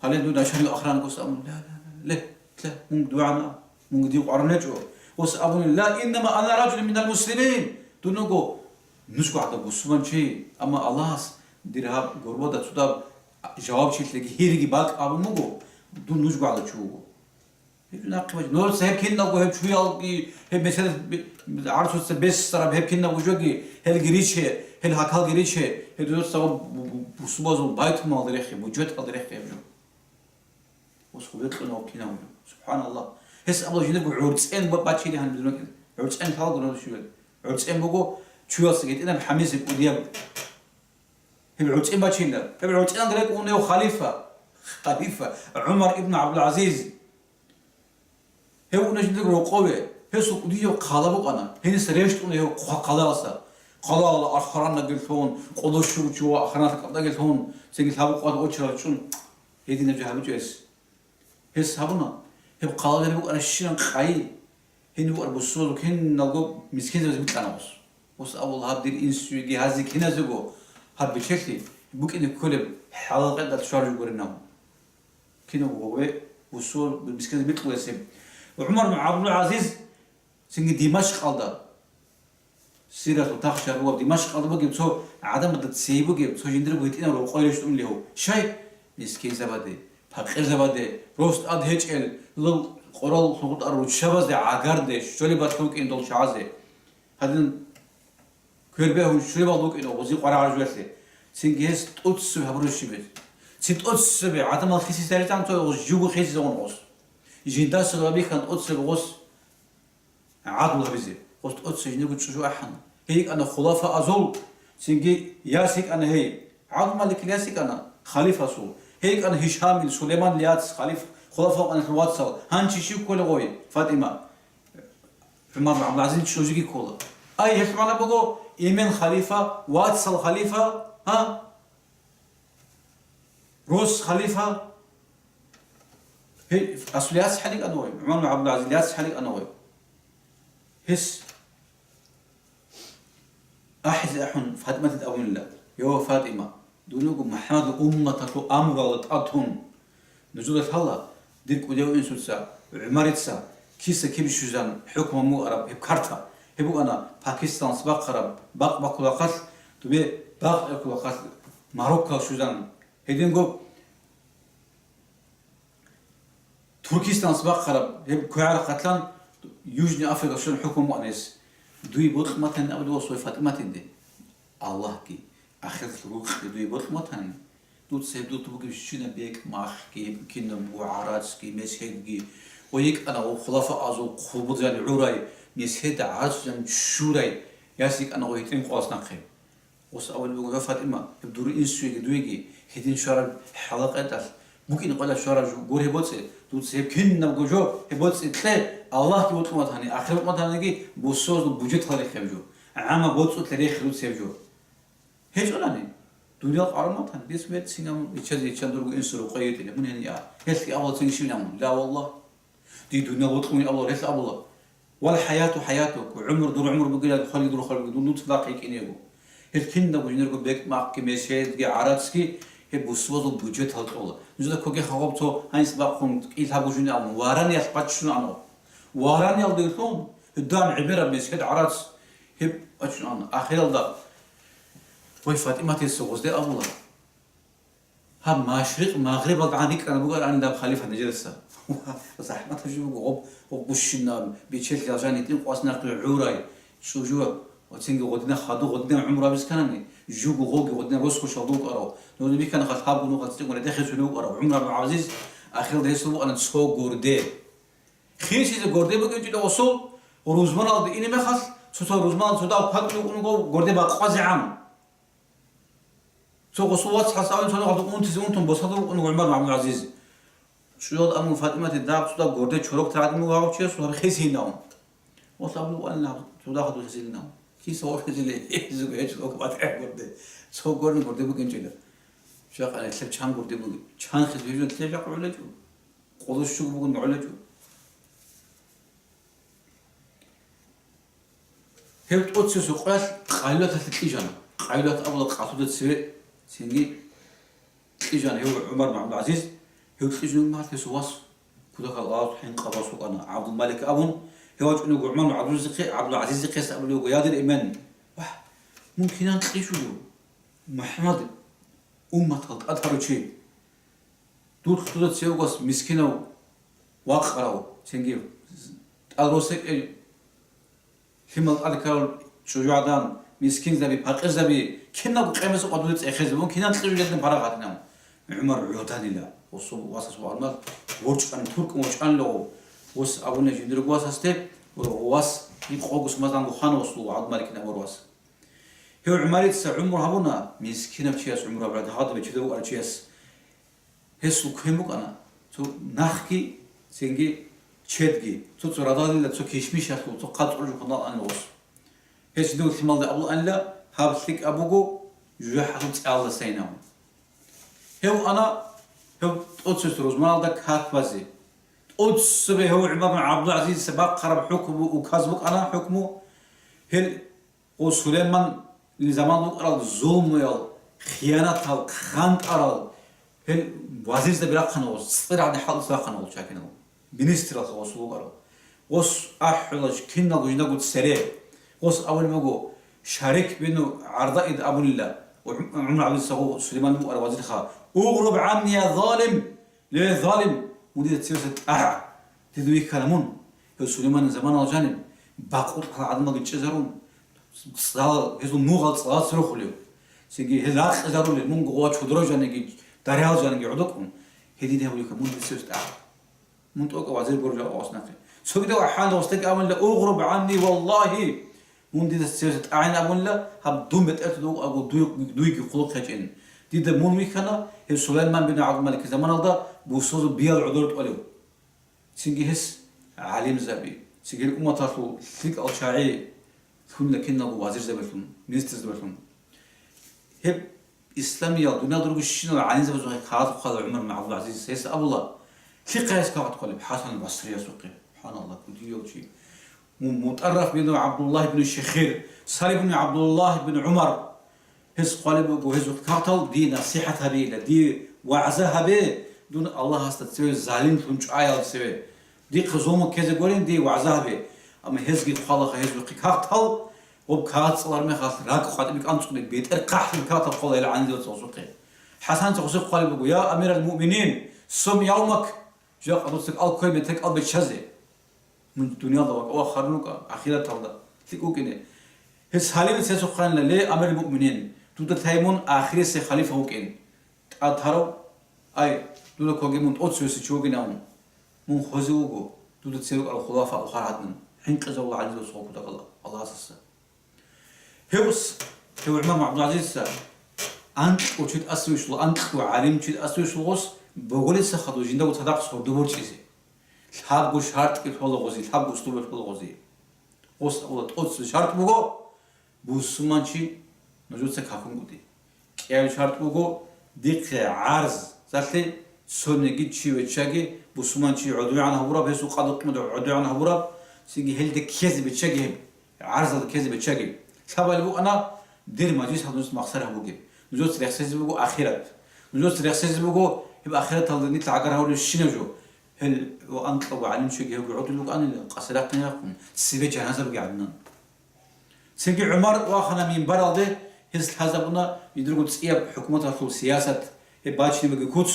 Гьале дуда начальник охраны гъос абун, ла, ла, ла, ле, ле, мунги дугӀана, мунги див къваригӀун гьечӀо. Гъос абунила, ла, иннама ана ражулун минал муслимин. Дун вуго, нужго гӀадаб бусурманчи, амма Аллагьас дир гьаб гурбада цодаб жавабчилъиги гьириги бакӀ абун буго, дун нужго гӀадаб чи вуго. Гьеб нахъе бачӀ-, нужеца гьеб кинабго гьеб чуялги, гьеб месед б-, гӀарцуца бесараб гьеб кинабго жоги, гьелги риче, гьел гьакалги риче, гьеб нужеца бу-, бу-, бусурбабазул байтулмалда рехе, бюджеталда рехе гьеб жо. Ус гьеб бекьуна гьеб кинабго жо. СубхӀаналлагь. Гьес абула жиндирго гӀурцӀен ба-, бачили гьаниб дунекӀин. ГӀурцӀен лъалаго нуж щивел. ГӀурцӀен буго чуялъа гьитӀинаб гьамизе кӀудияб. Гьеб гӀурцӀен бачила. Гьеб гӀурцӀиналда рекӀун унев халифа, халифа ГӀумар ибн ГӀабдул-ГӀазиз. Гьев уна жиндир рокъове, гьесул кӀудияв хъала букӀана. Гьениса рещтӀуна гьев хъа-, хъалаялса. Хъалаялда охранаги лъун, къоло щуго чи ва охраналъ кӀалдиги лъун, цинги лъабкъоялда очередь чӀун. Гьединаб жо гьабичӀо гьес. Гьес гьабуна, гьеб хъалалъ букӀарабщинаб къайи, гьениб букӀараб бусурбабазул киналго мискинзабазе бикьана гъос. Гъос абула, гьаб дир инсуеги гьази киназего гьаб бечелъи букӀине кколеб хӀалал къайдаялъ щвараб жо гурин абун. Кинабго гьаве бусурбабаз мискинзабазе бикьулесеб. ГӀумар бин ГӀабдул-ГӀазиз цинги Димашкъалда, Сириялъул тахшар бугеб Димашкъалда бугеб цо гӀадамазда цей бугеб, цо жиндирго гьитӀинаб рокъой рещтӀунев. Щай? Мискинзабаде, пакъирзабаде, рос тӀад гьечӀел, къорал лъугьутӀарал руччабазде гӀагарде щолеб бакӀ букӀин дол чагӀазе. Гьадин квербегьун щолеб бакӀ букӀин гъози къварагӀараб жоялъе. Цинги гьес тӀоцебе гьабураб щиб гьес. Цин тӀоцебе гӀадамал хисизарилан цо гъос живго хисизавун гъос. Жиндаса гъабихьан тӀоцебе гъос гӀадлу гьабизе. Гъос тӀоцебе жиндирго чӀужу ахӀана. Гьей йикӀана хулафаазул, цинги яс йикӀана гьей. ГӀабдул-Маликил яс йикӀана халифасул. Гьей йикӀана Гьишамил, Сулейманил яц, халиф-, хулафаул къаналъул вацал. Гьанже щив ккола гъой? ФатӀима. ГӀумар бин ГӀабдул-ГӀазизил чӀужуги ккола. Ай, гьелъ магӀна буго: эмен халифа, вацал халифа, гьа? Рос халифа, гьей, асул яс хӀаликӀана гъой, ГӀумар бин ГӀабдул-ГӀазизил яс хӀаликӀана гъой. Гьес ахӀизе ахӀун ФатӀиматида абунила: «Йо, ФатӀима, дун вуго МухӀаммадил умматалъул амруялда тӀатун. Нужеда лъала, дир кӀудияв инсуца, ГӀумарица, киса-киб щвезан хӀукму гьабун букӀараб гьеб карта. Гьеб букӀана Пакистаналъ бахъараб бакъ бакулахъалъ, дубе бакъ бакулахъалъ Мароккоялъ щвезан. Гьединго Туркистаналъ бахъараб гьеб квегӀарахъалъан Южный Африкалъ щвезан хӀукму гьабун букӀана гьес. Дуе бокьун батани абулеб буго ФатӀиматиде: Аллагьги, ахират рукъги дуе бокьун батани, дуца гьеб дулъ бугебщинаб бекӀ-махги, гьеб кинабго гӀарацги, месгьедги, ва йикӀана гъо хулафаазул хъубзал гӀурай, месгьед гӀарацузан чурай яс йикӀана гъо гьитӀинаб къоялъ нахъе. Гъос абулеб буго: «Я ФатӀима, гьеб дур инсуеги дуеги гьедин щвараб хӀалакъаталъ, букӀин къоялъ щвараб жо гур гьеб боцӀи, дуца гьеб кинабго жо гьеб боцӀи кье, Аллагьги бокьун батани, ахират бокьун батаниги, бусурбабазул бужетал рехе гьеб жо, гӀамма боцӀулъе рехе дуца гьеб жо. ГьечӀолани, дуниял къаруматан, дис меццинаб иччазе иччан дурго инсул рукъа йитӀила, мун гьенив а». Гьелъги абула цинги щибин абун: «Ла валлагь». Дие дуниял бокьун абула, гьелъ абула: «Вал хӀаяту хӀаятук», гӀумру дур гӀумру бугила, хвалги дур хвалги, дун дуца бахъи йикӀинего. Гьеб кинабго жиндирго бекӀ-махги, месгьедги, гӀарацги гьеб бусурбабазул бужетал кьола. Нужеда ккоге хабаб цо гьанис бахъун кӀиябго жуни абун, вараниялъ баччун ана. Вараниялда гьелъун, гьедин гӀемераб месгьед, гӀарац гьеб баччун ана. Ахиралда, ой, ФатӀиматица гъозде абула: «Гьаб машрикъ-магърибалда гӀан рикӀкӀараб бугоан даб халифат нижеца». ЗахӀматаб жо буго гъоб, гъоб гущинаб, бечелъи алжан гьитӀин къвас нахъе гӀурай чӀужу, ва цинги гъодина хадуб, гъодина гӀумру гьабизе кканани, жуго гъоги гъодина росго щалда вукӀарав. Нужеда бихьана хал гьаб гунугъал цӀикӀкӀун рехе цо вукӀарав ГӀумар бин ГӀабдул-ГӀазиз, ахиралда гьесул букӀана цо горде. Хисизе горде букӀинчӀила гъосул, рузманалде ине мехалъ, цо-цо рузманалда цо дагьаб пакъи букӀун буго горде бакъвазегӀан. Цо гъосул вацгӀал цӀалун цо нухалда унтизе унтун босадав вукӀун ГӀумар бин ГӀабдул-ГӀазиз. ЧӀужуялда абун ФатӀиматида дагь цо дагь горде чорок тагӀадин буго гьав чияс, гьар хисинав. Гъос абулеб буго: «Цо дагь дур хисилинав». Киса гъов хисилей, гьезего гьечӀо батӀи горде. Цо горни горде букӀинчӀила. Жакъа гьелъаб чан горде бугеб? Чан хис бижун лъе жакъа гӀолечӀо? Къоло щуго бугун гӀолечӀо. Гьев тӀоцебесеб къоялъ Къайлаталъе кьижана. Къайлат абула къалъуда цеве цинги кьижана гьев ГӀумар бин ГӀабдул-ГӀазиз. Гьев кьижун мехалъ гьесул вас кутакалда гьенкъаб вас вукӀана, ГӀабдул-Малик абун. Гьев вачӀунев ГӀумар бин ГӀабдул-ГӀазизихъе, ГӀабдул-ГӀазизихъе абулеб буго: «Я дир эмен, вагь, мун кинан кьижулев, МухӀаммад умматалда тӀад гьаручи?» Дур хутӀуда цеве вугас мискинав, вакъарав, цинги тӀад росекӀел, лъимал тӀад ккарал чӀужугӀадан, мискинзаби, пакъирзаби, кинабго къемесеб къо дуде цӀехезе, мун кинан кьижулев гьедин парагъатинав. ГӀумар гӀоданила, гъосул васас вагӀармал ворчӀани, туркӀун ворчӀанила гъов. Гъос абуна жиндирго васасде, гъос гьикъого сумазанго хана гъосул ГӀабдул-Маликин абурав вас. Гьев ГӀумарица гӀумру гьабуна, мискинаб чияс гӀумру гьабураб, гьадаб чедав вукӀарав чияс. Гьесул квен букӀана цо нахги, цинги чедги, цо-цо радалила, цо кишмишалъул, цо хъацӀул жухъан анила гъос. Гьес жиндирго лъималда абулаанила, гьаб лъикӀаб буго жужахӀалъул цӀалдасайин абун. Гьев ана Гьев тӀоцебесеб рузманалда как базе. ТӀоцебе гьев ГӀумар бин ГӀабдул-ГӀазизица бахъараб хӀукму, указ букӀана, хӀукму. Гьел гъо Сулайман заман букӀарал зулмуял, хиянатал, хъантӀарал, гьел вазирзаби рахъана гъос, цӀер гӀадин хӀалтӀизе рахъана гъол чагьинал, министрал гъос вукӀарал. Гъос ахӀулач киналго жиндаго цере. Гъос абулеб буго, Шарик бину ГӀардаид абунила, ГӀу-, ГӀумар ГӀабдулгӀазизица гъо Сулайман букӀарав вазирха, «Угъруб гӀанни, я залим!» Ле, залим, мун дида цевеса тӀагӀа, дида вихьана мун. Гьев Сулайманил заманал жаниб, бакъулъ ккарал гӀадамалги чӀезарун, цӀал-, гьезул мугъал цӀалаца рохулев. Цинги гьел ракъизарулел, мунго гъова чодра жаниги, дариял жаниги гӀодокӀун, гьедин гьев вихьана мун дида цевеса тӀагӀа. Мун тӀокӀав вазир гуржа гъос нахъе. Цогидав ахӀан гъосдаги абунила, «Угъруб гӀанни, валлагьи!» Мун дида цевеса тӀагӀин абунила, гьаб дун бетӀерлъун вукӀаго дуй-, дуйги хъулухъ гьечӀин. Дида мун вихьана, гьев Сулайман бин ГӀабдулмаликил заманалда бусазул биял гӀодор тӀолев. Цинги гьес гӀалимзаби, цинги гьел умматалъул лъикӀал чагӀи лъунила киналго вазирзабилъун, министрзабилъун. Гьеб исламиял дуниялда ругищинал гӀалимзабазухъе кагъат хъвала ГӀумар бин ГӀабдул-ГӀазиз. Гьес абула, лъихъа гьес кагъат хъвалеб? ХӀасан Басриясухъе. СубхӀаналлагь, кӀудияв чи. Му-, МутӀарраф бин ГӀабдуллагь бин Шихир, Салим бин ГӀабдуллагь бин ГӀумар. Гьес хъвалеб буго гьезухъе кагътал, дие насихӀат гьабейила, дие вагӀза гьабе, дун Аллагьасда цеве залимлъун чӀваял цеве. Дихъе зулму ккезе гурин, дие вагӀза гьабе. Амма гьезги хъвалаха гьезухъе кагътал, гъоб кагъат цӀалар мехалъ ракӀ къватӀибе кӀанцӀулеб бетӀер хъахӀлъи кагътал хъвала гьел гӀалимзабаца гъосухъе. ХӀасан цо гъосухъе хъвалеб буго, я амирал муъминин, сум явмак, жакъа дуца кӀал ккве метер кӀал биччазе. Мун дуниялда вакӀа-вахарун вукӀа, ахираталда лъикӀ вукӀине. Гьес гьалимаца гьесухъанила, ле амирал муъминин, дуда лъай мун ахирисеб халифа вукӀин. ТӀад гьарав, ай, дуда ккоги мун тӀоцевесев чи вугин абун. Мун хозе вуго, дуда цеве рукӀарал хулафа ухар гьадин, хӀинкъизавула гӀалимзабаз гъокуда Аллагьасаса. Гьев с-, гьев ГӀумар ГӀабдулгӀазизица анкьго чи тӀасаве щула, анкьго гӀалим чи тӀасаве щула гъос, боголица хадур жиндаго цадахъ сордо борчӀизе. Лъабго шартӀги лъола гъозе, лъабго услуба лъола гъозе. Гъос абула, тӀоцебе шартӀ буго, бусуманчи нужеца какун кӀуди. КӀиабилеб шартӀ буго, дихъе гӀарзалъе цониги чи виччаги, бусуманчи гӀодовегӀан гьабураб, гьесул къадру-къимат гӀодовегӀан гьабураб, цинги гьелде ккезе биччаги гьеб, гӀарзалда ккезе биччаги. Лъабабилеб букӀана, дир мажлисалда нужеца махсар гьабугеб. Нужеца рехсезе буго ахират. Нужеца рехсезе буго гьеб ахираталда нилъ гӀагар гьавулебщинаб жо. Гьел ва анкьабго гӀалимчиги гьевги гӀодулел вукӀанила, къасирахъин рахъун, цебе жаназа бугеб гӀадинан. Цинги ГӀумар вахана минбаралде, гьес лъазабуна жидерго цӀияб хӀукуматалъул сиясат, гьеб бачинабги куц.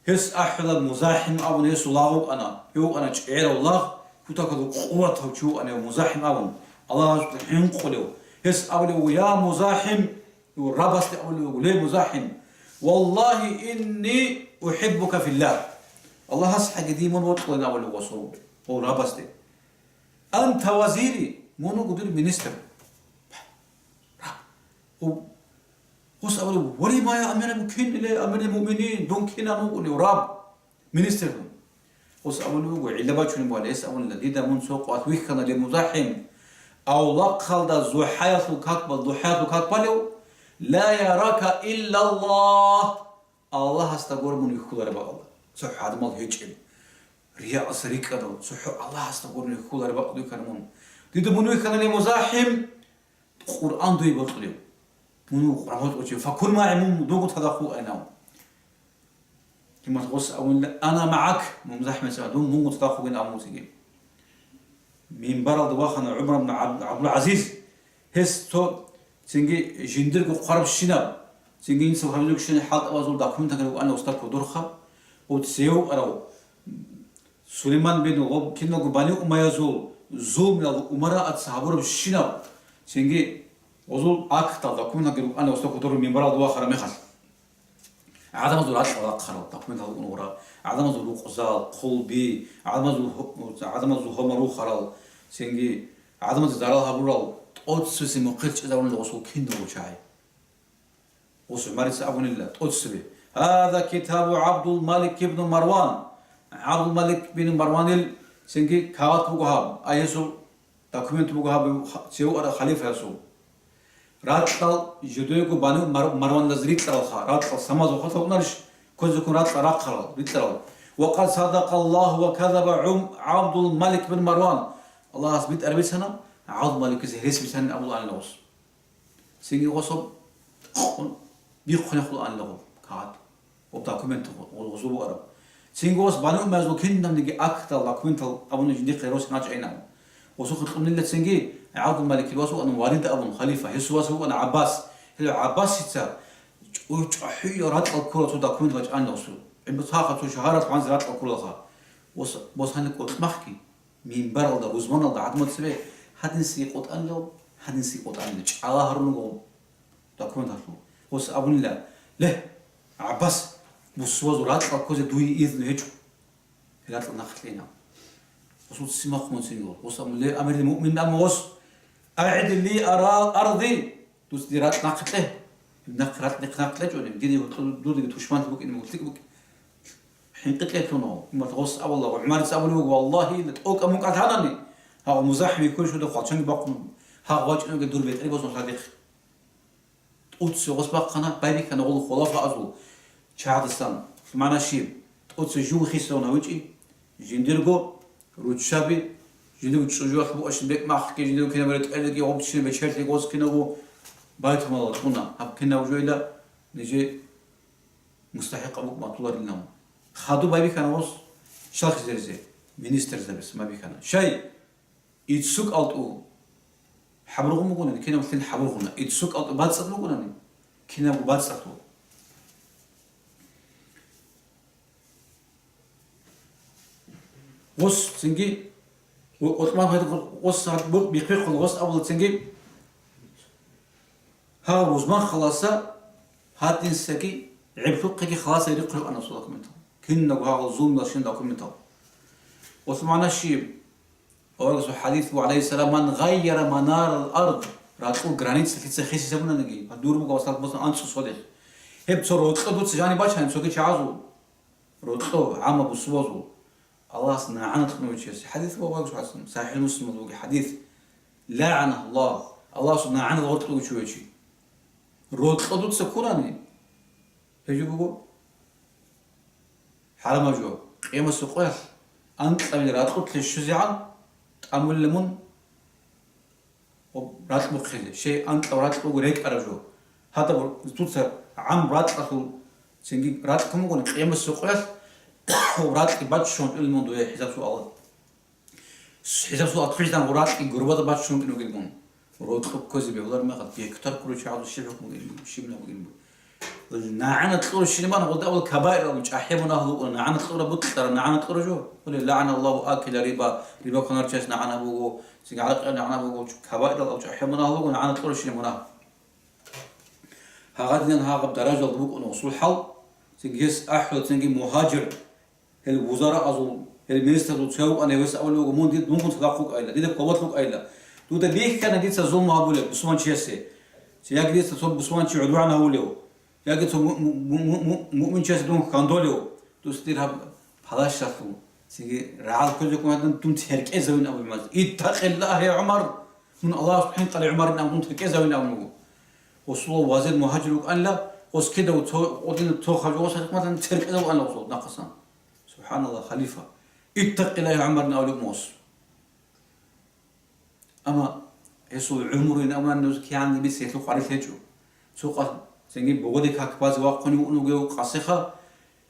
Гьес ахӀула МузахӀим абун гьесул лагъ вукӀана. Гьев вукӀана чӀегӀерав лагъ, кутакалда къуватав чи вукӀана гьев МузахӀим абун, Аллагьасукьа хӀинкъулев. Гьес абулев вуго, я МузахӀим, гьев рабасде абулев вуго, ле МузахӀим, валлагьи инни ухӀиббука филлагь. Аллагьасхъаги дие мун вокьулин абулев вуго гъосул, гьев рабасде. Анта вазири, мун вуго дир министр. Гъос абулеб, валима я амирал муъминин, ле амирал муъминин, дун кинан вукӀунев, раб, министргун? Гъос абулеб буго, гӀилла бачунеб бугила, гьес абунила, дида мун цо къват вихьана, ле МузахӀим, авлахъалда зухӀаялъул как бал-, зухӀаялъул как балев, ла ярака иллаллагь, Аллагьасда гуро мун вихьулареб бакӀалда, цохӀо гӀадамал гьечӀеб, рияса рикӀкӀадал, цохӀо Аллагьасда гуро вихьулареб бакӀалда вихьана мун. Дида мун вихьана, ле МузахӀим, Къуръан дуе бокьулев. Мун Къуръан бокьулев чи. Факун магӀи, мун дуго цадахъ вукӀайнав. Гьимат гъос абунила, ана магӀак, мун МузахӀимица, дун мунго цадахъ вугин абун цинги. Минбаралда вахана ГӀумар ибн ГӀаб-, ГӀабдул-ГӀазиз. Гьес цо цинги жиндирго хъварабщинаб, цинги инсул гьабизукщинал хӀалтӀабазул документаги рукӀана уста кодорха, гъуццев вукӀарав Сулейман бин гъоб киналго Бани Умаязул зулмиял умараца гьабурабщинаб, цинги гъозул актал документалги рукӀана уста кодорун минбаралда вахара мехалъ. ГӀадамазул ракьал рахъарал документал рукӀун гъура, гӀадамазул рукъзал, хъулби, гӀадамазул гьо-, гӀадамазул гьомор рухарал, цинги гӀадамазе зарал гьабурал тӀоцебесеб мухъилъ чӀезавунила гъосул киналго чагӀи. Гъос ГӀумарица абунила тӀоцебе: «Гьаза китабу ГӀабдул-Малик ибн Марван». ГӀабдул-Малик бин Марванил цинги кагъат буго гьаб, ай гьесул документ буго гьаб, цеве вукӀарав халифа гьесул. Ракьал жидего Бану Мар-, Марвандаз рикьаралха, ракьал самазул хатӀа букӀунарищ, Кквезеккун ракьа рахъарал, рикьарал. «Ва къад садакъаллагьу ва казаба Гӏум-, ГӀабдул Малик бин Марван». Аллагьас битӀараб бицана, ГӀабдул Маликица гьересиз бицанин абулаанила гъос. Цинги гъосаб бихъунехъулаанила гъоб кагъат, гъоб документ гъо-, гъо-, гъозул буараб. Цинги гъос Бану Умаязул кинабниги актал, документал абуни жиндихъе росин рачӀайинав. Гъосухъе кьунила цинги ГӀабдул Маликил вас вукӀана Валид абун, халифа, гьесул вас вукӀана ГӀаббас. Гьеле ГӀаббасица чӀу-, чӀухӀиял ракьал ккурал цо документ бачӀана гъосул. ГӀемер цаха цо шагьаралъ ванзе ракьал ккуралха. Гъос, гъос гьаниб кӀолъмахъги, минбаралда, рузманалда гӀадамал цебе гьадинсаги къотӀанилал, гьадинсаги къотӀанилал, чӀала гьарун руго документалъул. Гъос абунила: «Ле, ГӀаббас, бусурбабазул ракьал ккозе дуе изну гьечӀо». Гьел ракьал нахъе кьейилан. Гъосул ццин бахъун цинги гъос абун: «Ле, амирул муъминин, амма гъос, агӀид ли ара-, арди, дуца дир ракь нахъе кье. Нахъ ракь, нахъ, нахъ кьечӀони, дида гьоркьоб дурдаги тушманлъи букӀине мугӀлъикӀ букӀин». ХӀинкъи кьелъун гъо. Имат гъос абула, ГӀумарица абулеб буго: «Валлагьи, тӀокӀаб мукӀалъанани, гьагъ музахӀим кколищ дуда хъвалчанги бахъун, гьагъ вачӀунеги дур бетӀер босун лъадихъ». ТӀоцебе гъос бахъана, байбихьана гъол хулафаазул чагӀдасан, магӀна щиб, тӀоцебе жив хисарун гьавичӀин, жиндирго руччаби, жиндирго чӀужуялъ бугӀищин бекӀмахъги, жиндирго кинаб ретӀелги, гъубччинаб бечелъи гъос кинабго байтулмалалда кьуна. Гьаб кинаб жойила нижер мустахӀикъаб букӀун батуларилан. Хадуб байбихьана гъос, щалхизаризе, министрзабица байбихьана. Щай? Иццукалда хӀабургъун бугони, кинаб лъил хӀабургъуна. Иццукалда бацӀцӀад бугонани, кинабго бацӀцӀад буго. Гъос цинги, гъо-, гъо-, гъос гьадин, гъос гьадин бу-, бихъ-бихъула, гъос абула цинги, гьав рузман халаса гьадинсаги гӀеблъухъеги халасаги рихъулеб ана гъосул документал. Кинабго гьагъал зулмуялъ щин документал. Гъосул магӀна щиб? Аварагасул хӀадис буго, гӀалайгьиссалам: «Ман гъайяра манарал ард», ракьул граница лъица хисизабунаниги, дур буго, масалан, анцӀу содех. Гьеб цо рокьо дуца жаниб бачани цоги чагӀазул, рокьо, гӀамма бусурбазул. Аллагьас нагӀана кьуна вичиясе. ХӀадис буго, аварагасул хӀадис, СахӀихӀ Муслималда буго хӀадис. ЛагӀаналлагь, Аллагьас нагӀана гъоркье вичуве чи. Рокьо дуца ккунани, гьеб жо буго хӀарамаб жо. Къиямасеб къоялъ анкьабил ракьулъе щвезегӀан тӀамулила мун ракь бухъизе, щай анкьаб ракь буго рекӀараб жо. Гьадаб дуца гӀам ракьалъул цинги ракь ккун бугони, къиямасеб къоялъ ракьги баччун тӀула мун дуе хӀисаб-суалалъ. ХӀисаб-суал кквезе гъо ракьги гурбада баччун вукӀин вугилан. Рокьо кквезе бегьулареб мехалъ, бектар ккурав чагӀазул щиб хӀукму бугин, щиб бугин буго. НагӀана кьурав щинабан гъода абула кабаирал чӀахӀи мунагь букӀуна, нагӀана кьураб бутӀлъараб, нагӀана кьурав жо. Гьуни: «ЛагӀаналлагьу акила риба», риба кванарачас нагӀана буго, цинги гӀаракьи нагӀана буго, кабаирал чӀахӀи мунагь буго, нагӀана кьурав щинаб мунагь. Гьагъадинан гьагъаб даражалда букӀуна гъосул хӀал, цинги гьес ахӀула цинги мугьажир, гьел вузараазул, гьел министрзул цо вукӀана, гьес абулеб буго: «Мун дид, мунгун цадахъ вукӀайила, дида хъвалалъ вукӀайила. Дуда бихьана дица зулму гьабулеб бусурманчиясе, яги дица цо бусурманчи гӀудван гьавулев, яги цо му-, му-, му-, му-, муъминчиясе дун хьандолев, дуца дир гьаб палащалъул, цинги рагӀал кквезеккун гьадин дун теркӀезавин», абулеб маз. «Иттакъиллагь, я ГӀумар! Мун Аллагьасухъ хӀинкъале, ГӀумарин», абун дун теркӀезавин абун буго. Гъосул вазир мугьажир вукӀанила, гъос кидаго цо, гъодин цо хабжо гъос хӀикматан теркӀезавуанила гъосул нахъасан. Субханаллагь, халифа. «Иттакъиллагь, я ГӀумар», абулеб мос. Амма гьесул гӀумру ин аман нуж кигӀан биц гьелъул къварилъ гьечӀо. Цо къа-, цинги богоде как базе вахъун вукӀун вугев къасеха,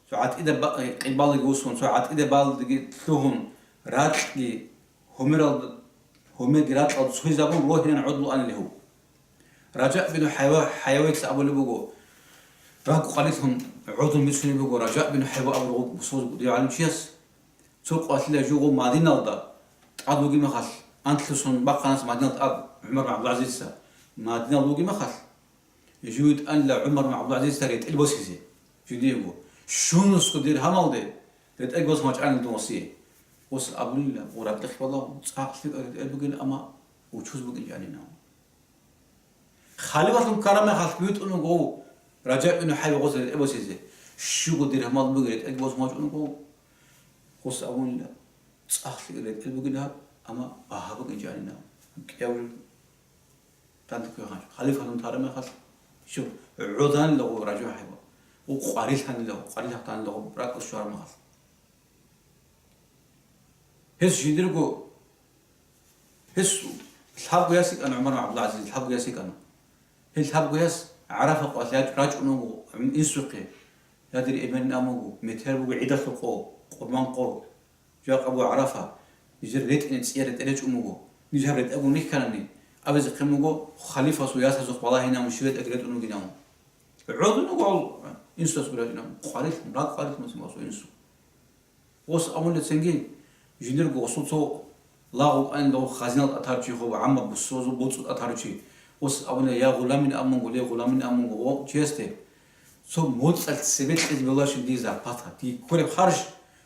цо гӀатӀида ба-, къибалаги усун, цо гӀатӀида балдеги лъугьун, ракьги гьумерал-, гьумерги ракьал цойзабун рогьинан гӀодулаанилев. Ражаб бин ХӀайва-, ХӀайвайца абулеб буго, ракӀ къварилъун гӀодун бицунеб буго Ражаб бин ХӀайва абурав гъу-, гъусул див гӀалимчияс. Цо къвалъила жугъу Мадиналда тӀад вугеб мехалъ, анлъусун бахъанас Мадиналда тӀад ГӀумар бин ГӀабдулгӀазизица. Мадиналда вугеб мехалъ, жугьутӀ анила ГӀумар бин ГӀабдулгӀазизица ретӀел босизе. ЖугьутӀ йиго. Щунусго диргьамалде ретӀел босун вачӀанила дун гъосие. Гъос абунила, гъура кьехь балагьун, цӀакъ лъикӀаб ретӀел бугин, амма учуз букӀинчӀанин. Халифалъун ккараб мехалъ битӀун вуго Ражаб бин ХӀайва гъос ретӀел босизе. Щуго диргьамал бугеб ретӀел босун вачӀун вуго. Гъос абунила, цӀакъ лъикӀаб ретӀел бугин гьаб, амма багьа букӀинчӀанин. КӀиявулел данде кквей ханчӀо. Халифалъун тараб мехалъ, щиб гӀоданила гъо Ражаб ХӀайва. Гъоб къварилъанила, гъоб къварилъахъанила, гъоб ракӀалде щвараб мехалъ. Гьес жиндирго, гьес лъабго яс йикӀана, ГӀумар ибн ГӀабдулгӀазиз лъабго яс йикӀана. Гьел лъабго яс ГӀарафа къоялъ яч-, рачӀун вуго, м-, инсухъе. Я дир эмен, амуго, метер буго гӀидалъул къо, къурбан къо. Жакъа буго ГӀарафа, нижер ретӀине цӀияр ретӀел речӀун буго. Ниж гьаб ретӀелгун рихьанани, абизехъин буго, халифасул ясазухъ балагьинавун щив ретӀелги ретӀун вугинавун. ГӀодун вуго гьал инсуясул ретӀинавун, къварилъун, ракӀ къварилъун вуго гьасул инсу. Гъос абуна цинги, жиндирго гъосул цо лагъ вукӀанила гъов хазинал тӀатарчи, гъов гӀамма буссузул боцӀул тӀатарчи. Гъос абуна: «Я гъуламин», амунго, «Ле гъуламин», амунго, гъов чиясде. Цо моцӀалъ цебе кьезе бегьуларищ дие зарплата? Дие кколеб харж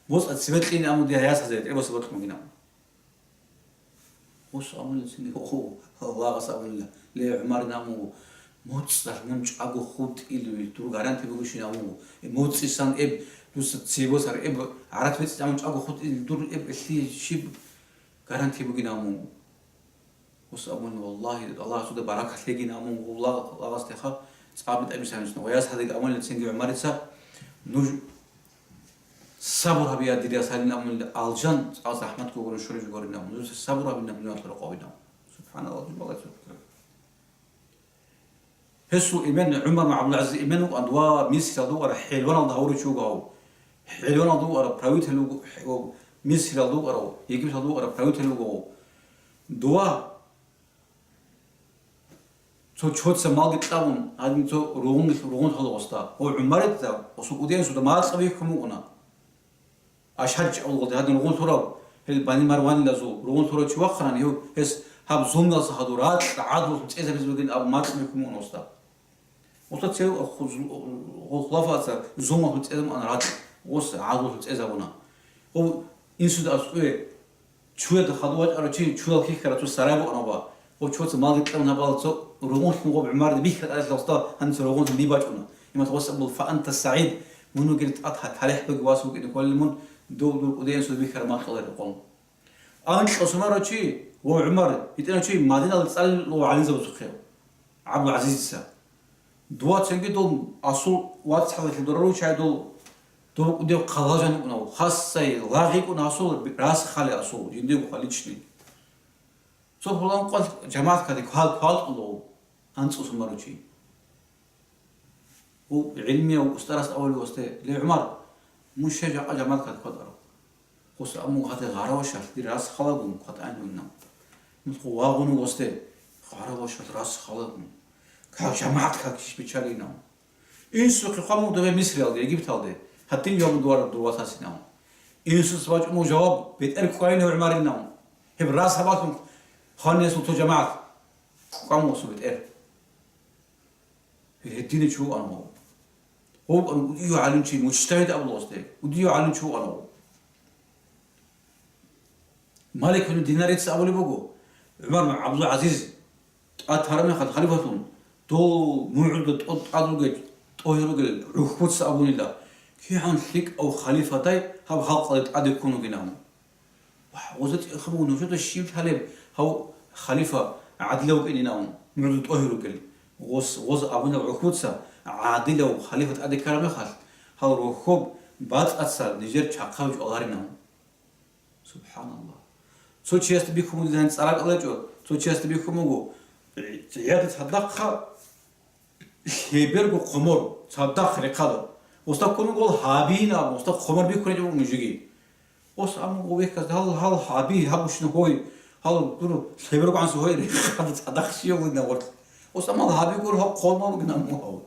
моцӀалъ цебе кьейин, амма дие гьаясазе тӀеросаб бокьун бугин абун. Гъос абунила цинги, гьо, лагъас абунила: «Ле, ГӀумар, амунго, моцӀалъ мун чӀаго хутӀилев дур гаранти бугищин?» Амунго, э, моцӀисан эб дуца цебе босар, эб гӀараф бецӀ амун чӀаго хутӀилев дур эб лъие щиб гаранти бугин амунго. Гъос абун: «Валлагьи, Аллагьасда баракат лъегин», амун, гъов лагъасдеха цӀакъ битӀа бисанисна. Ва яс гьадин амунила цинги ГӀумарица: «Нуж сабур гьабе, я дир яс», гьалин амунила, «алжан цӀакъ захӀмат гугурун щураб жо гурин», амун. «Нуж сабур гьабе, нуж гьалъур къо», амун. Субханаллагь, жубала субханаллагь. Гьесул эмен, ГӀумар ибн ГӀабдулгӀазизил эмен вукӀан ва Мисралда вукӀарав хӀелваналда гьавурав чи вуго гьав. ХӀелваналда вукӀарав правитель вуго, Мисралда вукӀарав, Египеталда вукӀарав правитель вуго гьав. Дова цо чоца малги кьабун, гьадин цо ругъун, ругъун лъула гъосда. Гъов ГӀумарица, гъосул кӀудиясда макьа бихьун букӀуна. Ашгьарчи авлугъалде гьадин ругъун лъурав, гьел Бани Марванилазул ругъун лъурав чи вахъанани, гьев, гьес гьаб зулмуялдаса хадур ракь гӀадлу цӀезабизе бугин абун макьа бихьун букӀуна гъосда. Гъосда цев ху-, гъол хулафаца зулмуялъул цӀезабун ракь, гъос гӀадлу цӀезабуна. Гъов инсуда аскӀове чуяда хадув вачӀарав чи, чуял хьихьарав цо сарай букӀана ва гъов чоца малги кьабун гьабала цо ругъунлъун гъоб ГӀумарде бихьа тӀадалъ гъосда гьаниса ругъунлъун диб бачӀуна. Имат гъос абул: «Фа анта сагӀид», мун вугел тӀад гьа-, талихӀ бугеб вас вукӀине кколел мун, дов дур кӀудиясда бихьараб макьиларе къон. Анкьа сунарав чи ва ГӀумар, гьитӀинав чи Мадиналде цӀалулев гӀалимзабазухъе, ГӀабдул-ГӀазизица. Дова цинги дол асул вацгӀалалъе дора руччай дол, дов кӀудияв хъалажан йикӀунав, хасай лагъ йикӀун асул, рас хали асул, жиндиего личный. Цо пулан къвал жамагӀат ккаде квал-, квалкьулев анцӀусун барав чи. Гьев гӀилмияв устарас абулев гъосде: «Ле, ГӀумар, мун щай жакъа жамагӀат ккаде кватӀарав?» Гъос абун: «Гьаде гъаравашалъ дир рас халагун кватӀайин вугинав». Нусго вагъун гъосде: «Гъаравашалъ рас халагун. Как жамагӀат как иш бичалинав?» Инсухъе хъван буго дова Мисриялде, Египеталде, гьадин жаваб дугьараб дур ватасинав. Инсуца бачӀун буго жаваб: «БетӀер кӀвайилав ГӀумаринав. Гьеб рас гьабалъун хваниясул цо жамагӀат кӀван буго цо бетӀер». Гьединав чи вукӀана гъов. Гъов вукӀана кӀудияв гӀалимчи, мужтагьид абула гъосде, кӀудияв гӀалимчи вукӀана гъов. Малик бин Динарица абулеб буго, ГӀумар бин ГӀабдул-ГӀазиз тӀад тараб мехалъ халифалъун, дол мугӀуда тӀо-, тӀад ругел, тӀогьир ругел гӀухьбуца абунила, кигӀан лъикӀав халифадай гьаб халкъалде тӀаде ккун вугинав. Ва гъоза цӀехаб буго нужеда щиб лъалеб гьав халифа гӀадилав вукӀининав, мугӀуда тӀогьир ругел. Гъос-, гъоза абунаб гӀухьбуца гӀадилав халифа тӀаде ккараб мехалъ, гьал рохьоб бацӀаца нижер чахъав чӀваларинав. Субханаллагь. Цо чиясда бихьун буго, дидани цӀаракӀалачӀо, цо чиясда бихьун буго, гӀияда цадахъа лъеберго хъомор, цадахъ рехъалда. Гъосда ккун буго гьабиин абун, гъосда хъомор бихьун гьечӀо буго нужеги. Гъос абун буго вехьказда: «Гьал, гьал гьаби, гьаб бущина гьой, гьал дур лъеберго гӀанси гьой рехъалда цадахъ щияв вугин гъорлъ». Гъос абун гьаби гуро, гьаб хъомор вугин абун гьав.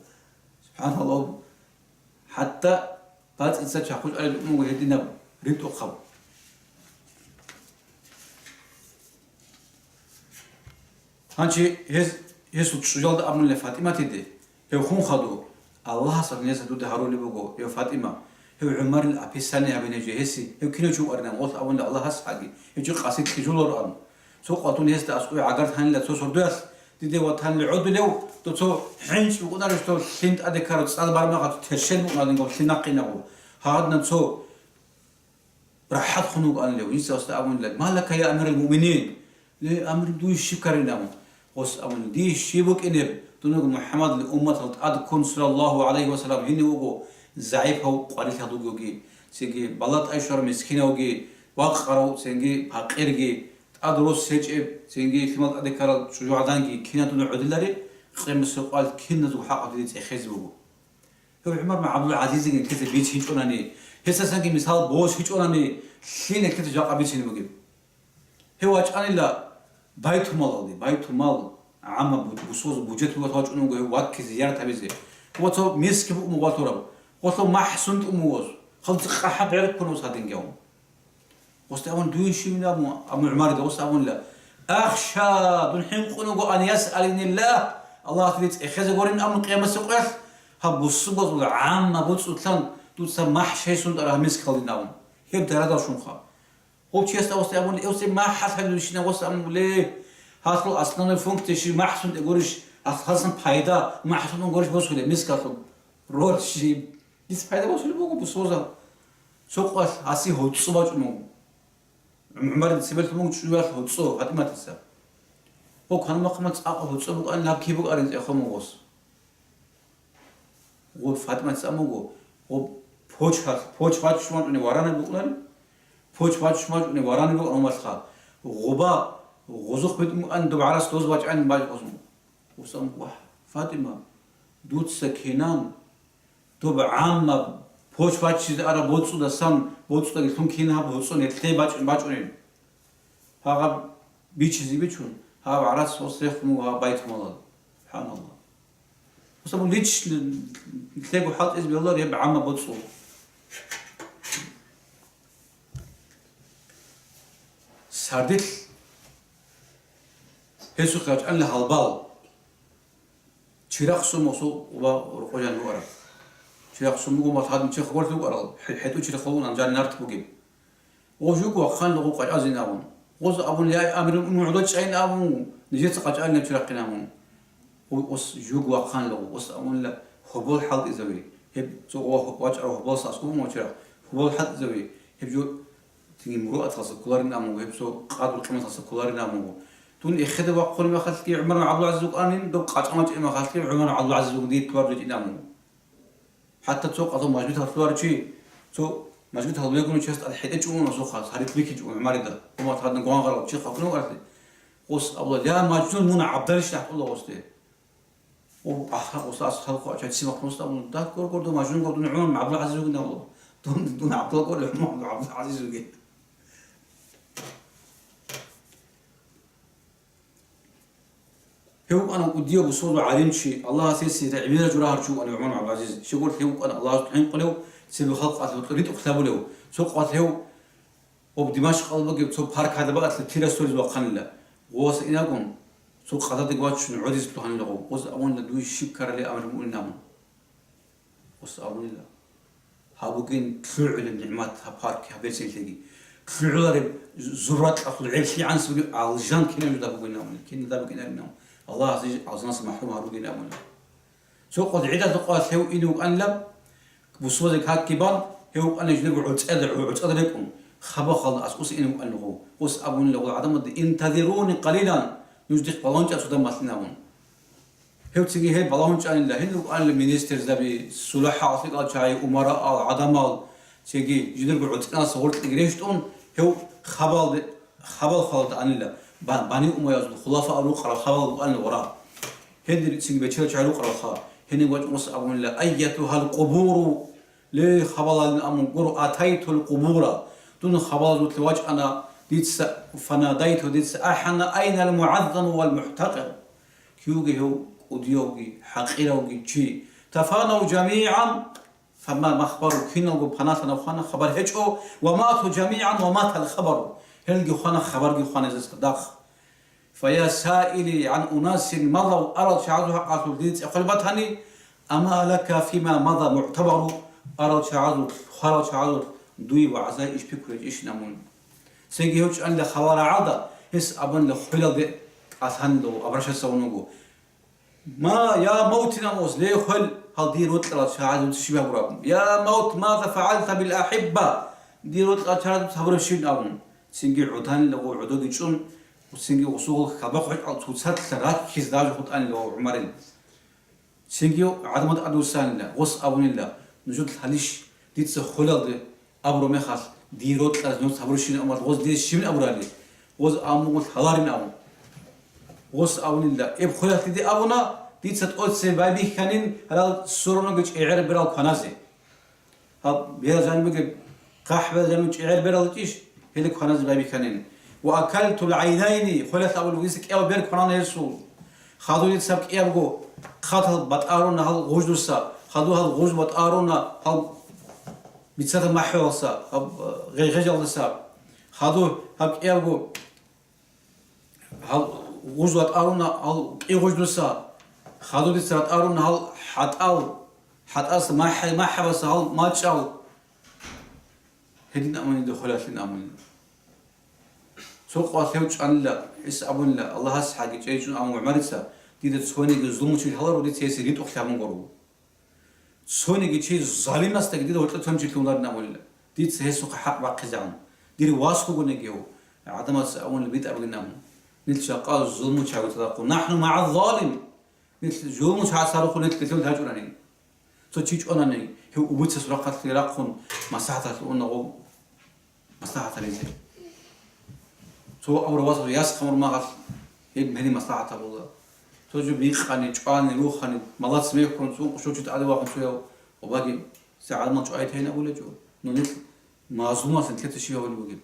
Субханаллагь. ХӀатта бацӀица чахъу чӀвалел рукӀун буго гьединаб ритӀухъаб. Гьанже гьез, гьесул чӀужалда абунила ФатӀиматиде: «Гьев хун хадур, Аллагьас гьесда дуда гьарулеб буго, я ФатӀима, гьев ГӀумарил описание гьабине жо гьесие, гьев кинав чи вукӀаринан гъолъ абунила Аллагьас гьаги, гьев чи къаси кьижуларо», – ан. Цо къватун гьесда аскӀове гӀагар танила цо сордоялъ, диде ватаниле гӀодулев, дов цо хӀинчӀ букӀунарищ, дов лъин тӀаде ккарав цӀар бармагъат терщел букӀунарин гъов лъин нахъинав. Гьагъадинаб цо рахӀат хун вукӀанилев, инсаасда абунила: «Ма лака, я амирал муъминин?» Ле, амир, дуе щиб ккаринав? Гъос абуни, дие щиб букӀинеб, дунго МухӀаммадил умматал тӀад ккун, саллаллагьу гӀалайгьи ва саллам, гьенив вуго загӀипав къварилъа дугоги, цинги балатӀай щварав мискинавги, вакъарав, цинги пакъирги, тӀад рос гьечӀеб, цинги лъимал тӀаде ккарал чӀужугӀаданги, кинан дун гӀодилари, къемасукъал киназго хӀакъалъулъ цӀехезе буго. Гьев ГӀумар бин ГӀабдул-ГӀазизиги нилъеца бицинчӀунани, гьесдасанги мисал босичӀунани, лъие нилъеца жакъа бицине бугеб? Гьев вачӀанила байтумалалде, байтумал, гӀамма бу-, бусурбабазул бужет буго, вачӀун вуго гьев ваккизе, зиярат гьабизе. Ва цо мискин букӀун буго ватураб, гъолъул махӀ сунтӀун буго, халкъ къахӀа бегӀерккун вуго гьадинги гьав. Гъосда абун, дуе щивин абун, абун ГӀумарида, гъос абунила: «Ахша, дун хӀинкъун вуго, ан ясъаланиллагь, Аллагьас дида цӀехезе гурин абун къиямасеб къоялъ, гьаб бусурбабазул гӀамма боцӀулъан дуца махӀ щай сунтӀараб гьаб мискалдин», абун. Гьеб дарадал щунха. Гъов чиясда гъосда абун, эвсе махӀалъ гьабилищина гъос абун буле, гьалъул основной функция щиб, махӀ сунтӀе гурищ, гьалъ-, гьасан пайда, махӀ сунтӀун гурищ босулеб мискалъул роль щиб? Дица пайда босулеб буго бусурбабазда. Цо къоялъ гьасие гьоцӀо бачӀун буго. ГӀумарил цебе лъун буго чӀужуялъ гьоцӀо ФатӀиматица. Гъо кану махъамал цӀакъ гьоцӀо букӀанин, гьаб киб букӀарин цӀехо мугъос. Гъо ФатӀиматица амуго, гъо поч гьалъ-, поч баччун вачӀунев варанаб букӀунарин, поч баччун вачӀунев варанаб букӀун гьумалха. Гъоба, гъозухъ битӀун букӀанин доб гӀарац доз бачӀанин бачӀун. Гъос амуго, вагь, ФатӀима, дуца кинан Доб гӀамма поч баччизе араб боцӀудасан, боцӀудаги лъун кин гьаб гьоцӀо нилъее бачӀун бачӀунеб. Гьаб бичизе бичун, гьаб гӀарац гъос рехун вуго гьаб байтумалал. СубхӀаналлагь. Мисал, лич нилъего хӀалтӀизе бегьулар гьеб гӀамма боцӀул. Сардилъ гьесухъе рачӀанила гьалбал. Чирахъ сум гъосул ва рукъо жан букӀараб. Чирахъ сум буго, мал гьадин чи хабарлъи букӀарал, хӀе-, хӀетӀу чирахъ гьавун анжал нарт бугеб. Гъо жуг вахъанила гъо къачӀазин абун. Гъоз абун, я амирул муъминин, гӀодов чӀайин абун, нижеца къачӀалин гьеб чирахъин абун. Гъо-, гъос жуг вахъанила гъо, гъос абунила, гьобол хӀалтӀизаве. Гьеб цо ва-, вачӀарав гьоболас аскӀов мугьчӀарав, гьобол хӀалтӀизаве. Гьеб жо Цинги муруаталъа кколарин абун буго, гьеб цо къадру-къиматалъа кколарин абун буго. Дун эхеде вахъунеб мехалъги ГӀумар ГӀабдул-ГӀазиз вукӀанин, доб къачӀа вачӀунеб мехалъги ГӀумар ГӀабдул-ГӀазиз вугин дие тӀвар речӀин абун буго. ХӀатта цо къадру мажгит гьалъуларев чи, цо мажгит гьалбегунев чияс тӀад хӀетӀе чӀун гьесухъа, гьарилъ бихьичӀого ГӀумарида, гьумат гьадин гвангъарав чи хъалкъунев арли. Гъос абула, я мажнун, мун гӀабдалищ нахъула гъосде. О, ахӀа, гъосда асхӀалхъо ача ццин махмуста абун, дагь гор-гор дун мажнун гор, дун ГӀумар ГӀабдул-ГӀазиз вугин абула. Дун, дун гӀабдал гор, ГӀумар ГӀабдул-ГӀазиз вугин. Гьев вукӀана кӀудияв бусурбабазул гӀалимчи, Аллагьас гьесие гӀемерал жо рагьарав чи вукӀана ГӀумар ГӀабдул-ГӀазиз. Щегор гьев вукӀана Аллагьасул хӀинкъулев, цебе халкъалъе ритӀухълъи гьабулев, цо къоялъ гьев Гъоб Димашкъалда бугеб цо парк гьадабаалъа тира сорез вахъанила. Гъос инагун, цо къададе вачун гӀодизе лъугьанила гъов. Гъос абунила, дуе щиб ккарали, амирул муъминин абун. Гъос абунила, гьаб бугин лъугӀулеб нигӀмат, гьаб парк, гьаб берцинлъиги. ЛъугӀулареб зу-, зурракьалъул гӀеб лъигӀанас бугеб алжан кинаб жо даб бугин абунила, кинаб даб букӀинарин абун. Аллагьас диж алжанас махӀрум гьаругин абунила. Цо къоялъ гӀидалда къоялъ гьев ине вукӀанила, бусурбабазе какги бан, гьев вукӀана жиндирго гӀуцӀида, гӀуцӀида рекӀун, хабалалда аскӀоса ине вукӀанила гъов. Гъос абунила гъол гӀадамазда, «Интазируни къалилан», нуж дихъ балагьун чӀа цо дагьаб малъин абун. Гьев цинги гьеб балагьун чӀанила, гьенир вукӀанила министрзаби, сулахӀал лъикӀал чагӀи, умараал, гӀадамал, цинги жиндирго гӀуцӀиналъа гъоркьеги рещтӀун, гьев хабалде, хабал халалда анила, ба-, Бани Умайязул хулафаал рукъарал хабал вукӀанила гъора. Гьенир цинги бечедал чагӀи рукъаралха, гьенив вачӀун гъос абунила, «Айятугьал къубуру», ле, хабалалин абун гуро, «атайтул къубура», дун хабалазулъе вачӀана, дица, «фанадайту», дица ахӀана, «Айнал мугӀаззаму вал мухӀтакъир?» Кив вугев гьев кӀудиявги, хӀакъиравги чи? «Тафанав жамигӀан», фама махбару, киналго паналъана хвана, хабар гьечӀо, «ва мату жамигӀан ва матал хабару», гьелги хвана, хабарги хвана гьезда цадахъ. «Фая саили гӀан унасин мазав», арал чагӀазул хӀакъалъулъ дида цӀехолеб батани, «ама лака фима маза мугӀтабару», арал чагӀазул, хварал чагӀазул дуе вагӀза иш пикру гьечӀищин абун. Цинги гьев чӀанила хабар рагӀалда, гьес абунила хвелалде кӀалъанила, обращаться гьавун вуго. «Ма, я мавтин», абун гъос, ле, хвел, гьал дие рокьарал чагӀазул щиб гьабураб? «Я мавт, маза фагӀалта бил ахӀибба», дие рокьарал чагӀазул гьабураб щиб абун. Цинги гӀуданила гъов гӀодоги чӀун, Цинги гъосул хабахъ гьечӀал цоцалъ раккизе даже хутӀанила ва гӀумарил. Цинги гӀадамал тӀадвуссанила, гъос абунила: «Нужеда лъалищ дица хвелалде абураб мехалъ, дир рокьалъ нуж гьабурщинаб амал гъоз дире щибин абурали?» Гъоз абун буго лъаларин абун. Гъос абунила: «Эб хвелалъ диде абуна, дица тӀоцебе байбихьанин гьарал соронаго чӀегӀер берал кваназе». Гьаб берал жаниб бугеб, хъахӀберал жаниб чӀегӀер берал итӀищ, гьеле кваназе байбихьанин. «Ва акалтул гӀайнайни», хвелалъ абулеб бугеса кӀияв бер кванана гьесул. Хадур дица гьаб кӀиябго хъатал батӀаруна гьал гъуждуса, хадур гьал гъуж батӀаруна гьал бицата махӀалдаса, гьаб, э, гъе-, гъежалдаса. Хадур гьаб кӀиябго гьал гъуж батӀаруна гьал кӀи гъуждуса, хадур дица батӀаруна гьал хӀатӀал, хӀатӀаса махӀ-, махӀабаса гьал мачӀал. Гьедин амунин духулалъин амунин. Цо къвалъ гьев чӀванила, гьес абунила: «Аллагьас хӀаги чӀейчӀун», амма ГӀумарица: «Дида цониги зулмучи лъаларо, дица гьесие ритӀухълъи гьабун гуро. Цониги чи залимасдаги дида гьоркье цоничи лъугьунарин», амунила. «Дица гьесухъе хӀакъ бахъизегӀан. Дир вас вугониги гьев». ГӀадамаца абунила битӀа бугин абун. Нилъ жакъа зулмучи гьавицӀа рахъун: «Нахну магӀа залим». Нилъ зулмучагӀаца рухун нилъ гьелъул гьачӀунани. Цо чи чӀванани, гьев убуцас рахъалъе рахъун, маслахӀаталъ уна гъов маслахӀат гьаризе. Цо авра васав яс хъамур магъалъ, гьеб гьениб маслахӀат гьабула. Цо жо бикъани, чӀвани, рухани, малац мехьун, цӀункъ щочит гӀадавахун цояв, обаги, се гӀадамал чӀвай тайин абулечӀо. Ну нилъ мазлумас нилъеца щиб гьабулеб бугеб?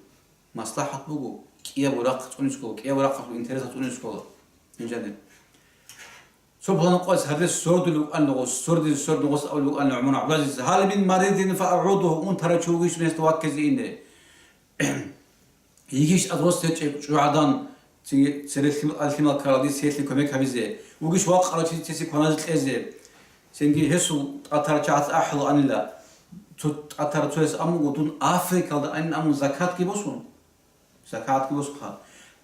МаслахӀат буго, кӀиябго рахъ цӀунискола, кӀиябго рахъалъул интерес цӀунискола. Инженер. Цо пуланаб къоялъ гьардеса сордулев вукӀана гъос, сордизе сордун гъос абулев вукӀана ГӀумар ГӀабдулгӀазиз: «Гьал мин маридин фаагӀудугьу», унтарав чи вугищ гьесда ваккизе ине. Йигищ азрос гьечӀеб чӀужугӀадан, цинги цере лъим-, лъимал ккаралдис гьелъие кумек гьабизе, вугищ вакъарав чи дица кваназе кьезе. Цинги гьесул тӀатарал чагӀаца ахӀулаанила, цо тӀатарав цояс амуго дун Африкалда анин амун закатги босун. Закатги босха.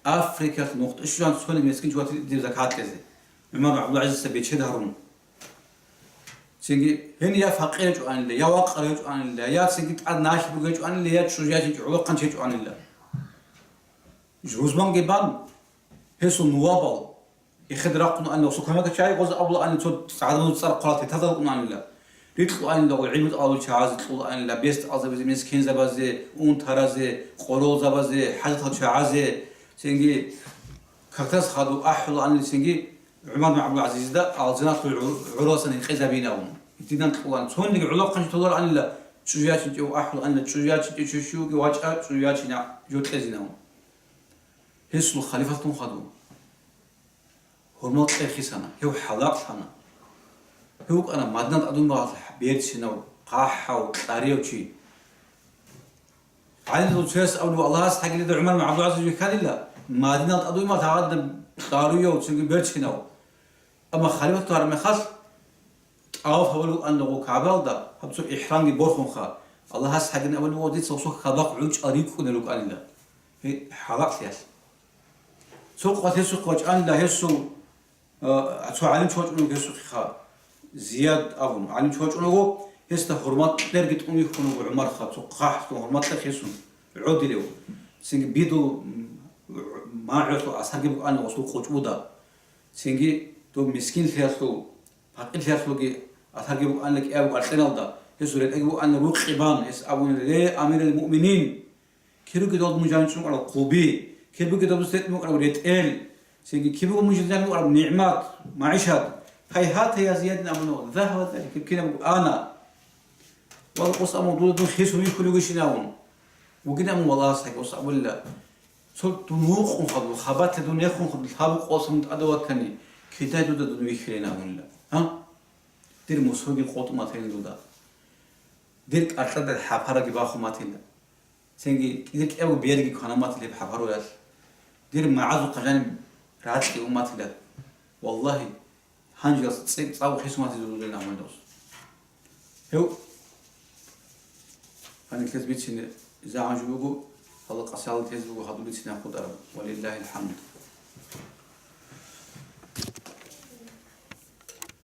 Африкалъ нухда щван цониги мискин чӀвати дир закат кьезе. ГӀумар ГӀабдулгӀазизица бечед гьарун. Цинги гьениб я факъир гьечӀоанила, я вакъар гьечӀоанила, я цинги тӀад налъи бугечӀоанила, я чӀужу ячинчӀо гӀолохъанчи гьечӀоанила. Рузманги бан, гьесул нувабал, Эхед рахъун анила, цо кумекачагӀи гъоз абулаанила, цо гӀадамазул цӀар хъварал тетазда рукӀунаанила. Рикьулаанила гъол гӀилму тӀалабул чагӀазе, кьулаанила, бес тӀалабизе, мискинзабазе, унтаразе, къоролзабазе, хӀажатал чагӀазе, цинги картас хадуб ахӀулаанила, цинги ГӀумар бин ГӀабдулгӀазизида алжаналъул гӀу-, гӀуралсан гьекъезабинавун. Гьитинан кьулаан, цониги гӀолохъанчи толараанила, чӀужу ячинчӀев ахӀулаанила, чӀужу ячинчӀев чи щуги вачӀа, чӀужу ячина жо кьезинавун. Гьесул халифатун хадуб. Гьурмал кьер хисана, гьев хӀалакълъана. Гьев вукӀана Мадинат тӀадвугеб мехалъ берцинав, хъахӀав, кьарияв чи. ГӀалимзабазул цояс абулеб, Аллагьас хӀагилида ГӀумар бин ГӀабдулгӀазиз вихьанила, Мадинат тӀадвугеб мехалъ гьагъадин кьарияв, цинги берцинав. Амма халифат гьараб мехалъ, тӀаваф гьабулев вукӀана гъо КагӀбаялда, гьаб цо ихӀрамги борхунха, Аллагьас хӀагин абулеб, дица гъосул хабахъ гӀучӀал рикӀкӀунел рукӀанила. Гье, хӀалакълъиялъ. Цо къват гьесухъ вачӀанила гьесул, а, цо гӀалимчи вачӀун вуго гьесухъеха, Зияд абун, гӀалимчи вачӀун вуго, гьесда гьурмат кьерги тӀун вихьун вуго ГӀумарха, цо хъахӀлъун гьурмат кьер хисун, гӀодилев. Цинги бидул, м, магӀарулъул асарги букӀана гъосул къучӀбуда. Цинги доб мискинлъиялъул, пакъирлъиялъулги асарги букӀана кӀиябго арцӀеналда, гьесул ретӀелги букӀана рукъи бан, гьес абуна: «Ле, амирал муъминин!» Кир бугеб доб мун жанчӀун вукӀараб хъуби? Кир бугеб доб сетӀун вукӀараб ретӀел? Цинги кир бугеб мун жанчӀун вукӀараб нигӀмат, магӀишат? Хайгьата, я Зиядин абуна, загьаба залик, кир кинаб буго ана. Вала къос абун дуда дун хисун вихьулев вугищин абун. Вугин абун, валлагь, сай къос абулила. Цо дун вукъун хадуб, хабалъ дун яхун хадуб, лъабу къосун тӀаде ваккани, кидай дуда дун вихьилин абунила. Гьа? Дир мусруги къотӀун батилин дуда. Дир кӀаркьада хӀапараги бахун батила. Цинги кӀида-кӀиябго берги кванаматил гьеб хӀапаруялъ. Дир магӀазухъа жаниб ракьи умматила. Валлагьи, гьанжеялъ цӀикӀ цӀакъ хисуматизе рузулин гӀамалдас. Гьев гьанилъез бицине загьанжу буго, гьала къасиялъ тезе буго гьадуб бицине хутӀараб. Валиллагьил хӀамд.